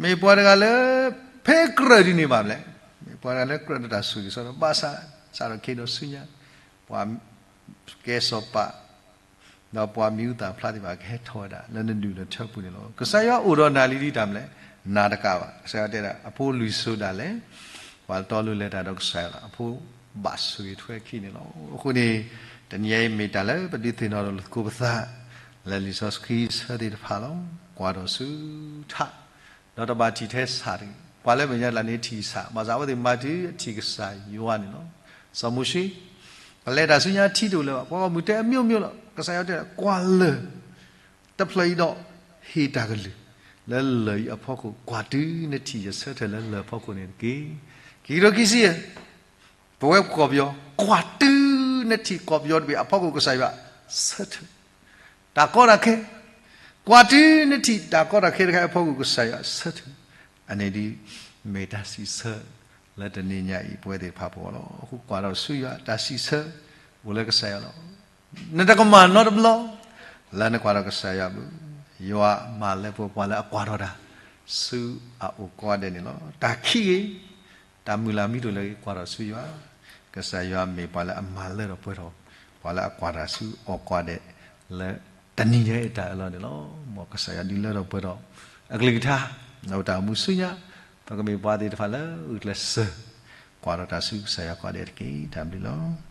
မ့ၢ်ပှၤတဂၤလၢ ဖဲကြၢးဒ်န့ၣ်ဘၣ်မနုၤလဲၣ်, မ့ၢ်ပှၤတဂၤလၢကြၢးဒီးတၢ်ဆိၣ်ဂ့ၤဆိၣ်ဝါ ဘၣ်ဆၣ် စးထီၣ်က့ၤဒီးဆူညါ ပှၤကဲစီၤပၤ ဒီးပှၤမံၤဟူသၣ်ဖျါသ့ၣ်တဖၣ် ကဟဲထီၣ်ဝဲဒၣ်လၢနဒူၣ်နထၢပူၤန့ၣ်လီၤ. ကစၢ်ယွၤအိၣ်ဒီးနၤလံဒ်တၢ်မနုၤလဲၣ်, နၤတကးဘၣ်. ကစၢ်ယွၤတဲဒၣ် အဖိလွံၢ်စိၤဒၣ်လဲာ် ပှၤတီလိၤလဲၤတၢ်ဒီးကစၢ်ယွၤလီၤ. အဖိဘၣ်ဆိၣ်ဂ့ၤထွဲအခံန့ၣ်လီၤ. အဃိန့ၣ် တနံၤအံၤမ့ၢ်တၢ်လၢပဒုးသ့ၣ်နီၣ်ဒီးလိာ်သကိးပသး လၢလံာ်စီဆှံဆၢသ့ၣ်တဖၣ်လီၤ. ကွၢ်ထီၣ်ဆူထး ဒီးတဘၣ်ထံၣ်ထဲဆးတဂ့ၤ. ပှၤလၢမဲာ်ညါတလးန့ၣ် ထံၣ်ဆး, ဘၣ်ဆၣ်အဝဲသ့ၣ်မၤတုၤအထံၣ်ကစၢ်ယွၤန့ၣ်လီၤ. စီၤမိၤၡ့ ပလဲၤတၢ်ဆူညါထံတအိၣ်လၢၤဘၣ်. ပှၤဂီၢ်မုၢ်တဲအမျိုးမျိုးလီၤ. ကစၢ်ယွၤတဲ ကွၢ်လၢၢ်တဖျၢၣ်အံၤဒီး ဟ့ၣ်တၢ်ကလုၢ်လၢလၢၢ်အံၤအဖီခိၣ်, ကွၢ်တုၤနထံၣ်ယဆၢထၢၣ်လၢလၢၢ်အဖီခိၣ်န့ၣ်တက့ၢ်. ခံကထိခံဆံယဲၢ် ပဝဲကီၢ်ပယီၤ ကွၢ်တုၤနထံၣ်ကီၢ်ပယီၤတဘ့ၣ်အဖီခိၣ် ကစၢ်ယွၤဆၢထၢၣ် တၢ်ကီတၢ်ခဲ, ကွၢ်တုၤနထံၣ်တၢ်ကီတၢ်ခဲတခါအဖီခိၣ် ကစၢ်ယွၤဆၢထၢၣ်. အန့ၣ်ဒ် မ့ၢ်တၢ်စံးဆၢလၢတနံၤညါအံၤ ပဝဲသ့ၣ်တဖၣ်အဂီၢ်လီၤ. အဃိကွၢ်ထီၣ်ဆူယွၤ တၢ်စံးဆၢအိၣ်လၢကစၢ်ယွၤလီၤ. နတကမၣ်နီတဘျီ လၢနကွၢ်ထီၣ်ကစၢ်ယွၤဘၣ်. ယွၤမၤလၢပှဲၤပှၤလၢအကွၢ်ထီၣ်တၢ် ဆူအအိၣ်ကိးဂၤဒဲးန့ၣ်လီၤ. တၢ်ခံဂ့ၤ တၢ်မုၢ်လၢ်မံၤတအိၣ်လၢၤဂ့ၤ ကွၢ်ထီၣ်ဆူယွၤ, ကစၢ်ယွၤမ့ၢ်ပှၤလၢအမၤလၢထီၣ်ပှဲၤထီၣ် ပှၤလၢအကွၢ်တၢ်ဆူအအိၣ်ကိးဂၤဒဲး လၢတနံၤညါအံၤအတၢ်အၢၣ်လီၤန့ၣ်လီၤ. မ်ကစၢ်ယွၤဒုးလၢထီၣ်ပှဲၤထီၣ် အကလုၢ်ကထါ ဒီးတၢ်အိၣ်မူဆူညါ, ပကမ့ၢ်ပှၤသ့ၣ်တဖၣ်လၢဂုာ်ကျဲးစၢး ကွၢ်ထီၣ်တၢ်ဆူကစၢ်ယွၤကိးဂၤဒဲးတက့ၢ်. တၢ်ဘျုးလီၤ.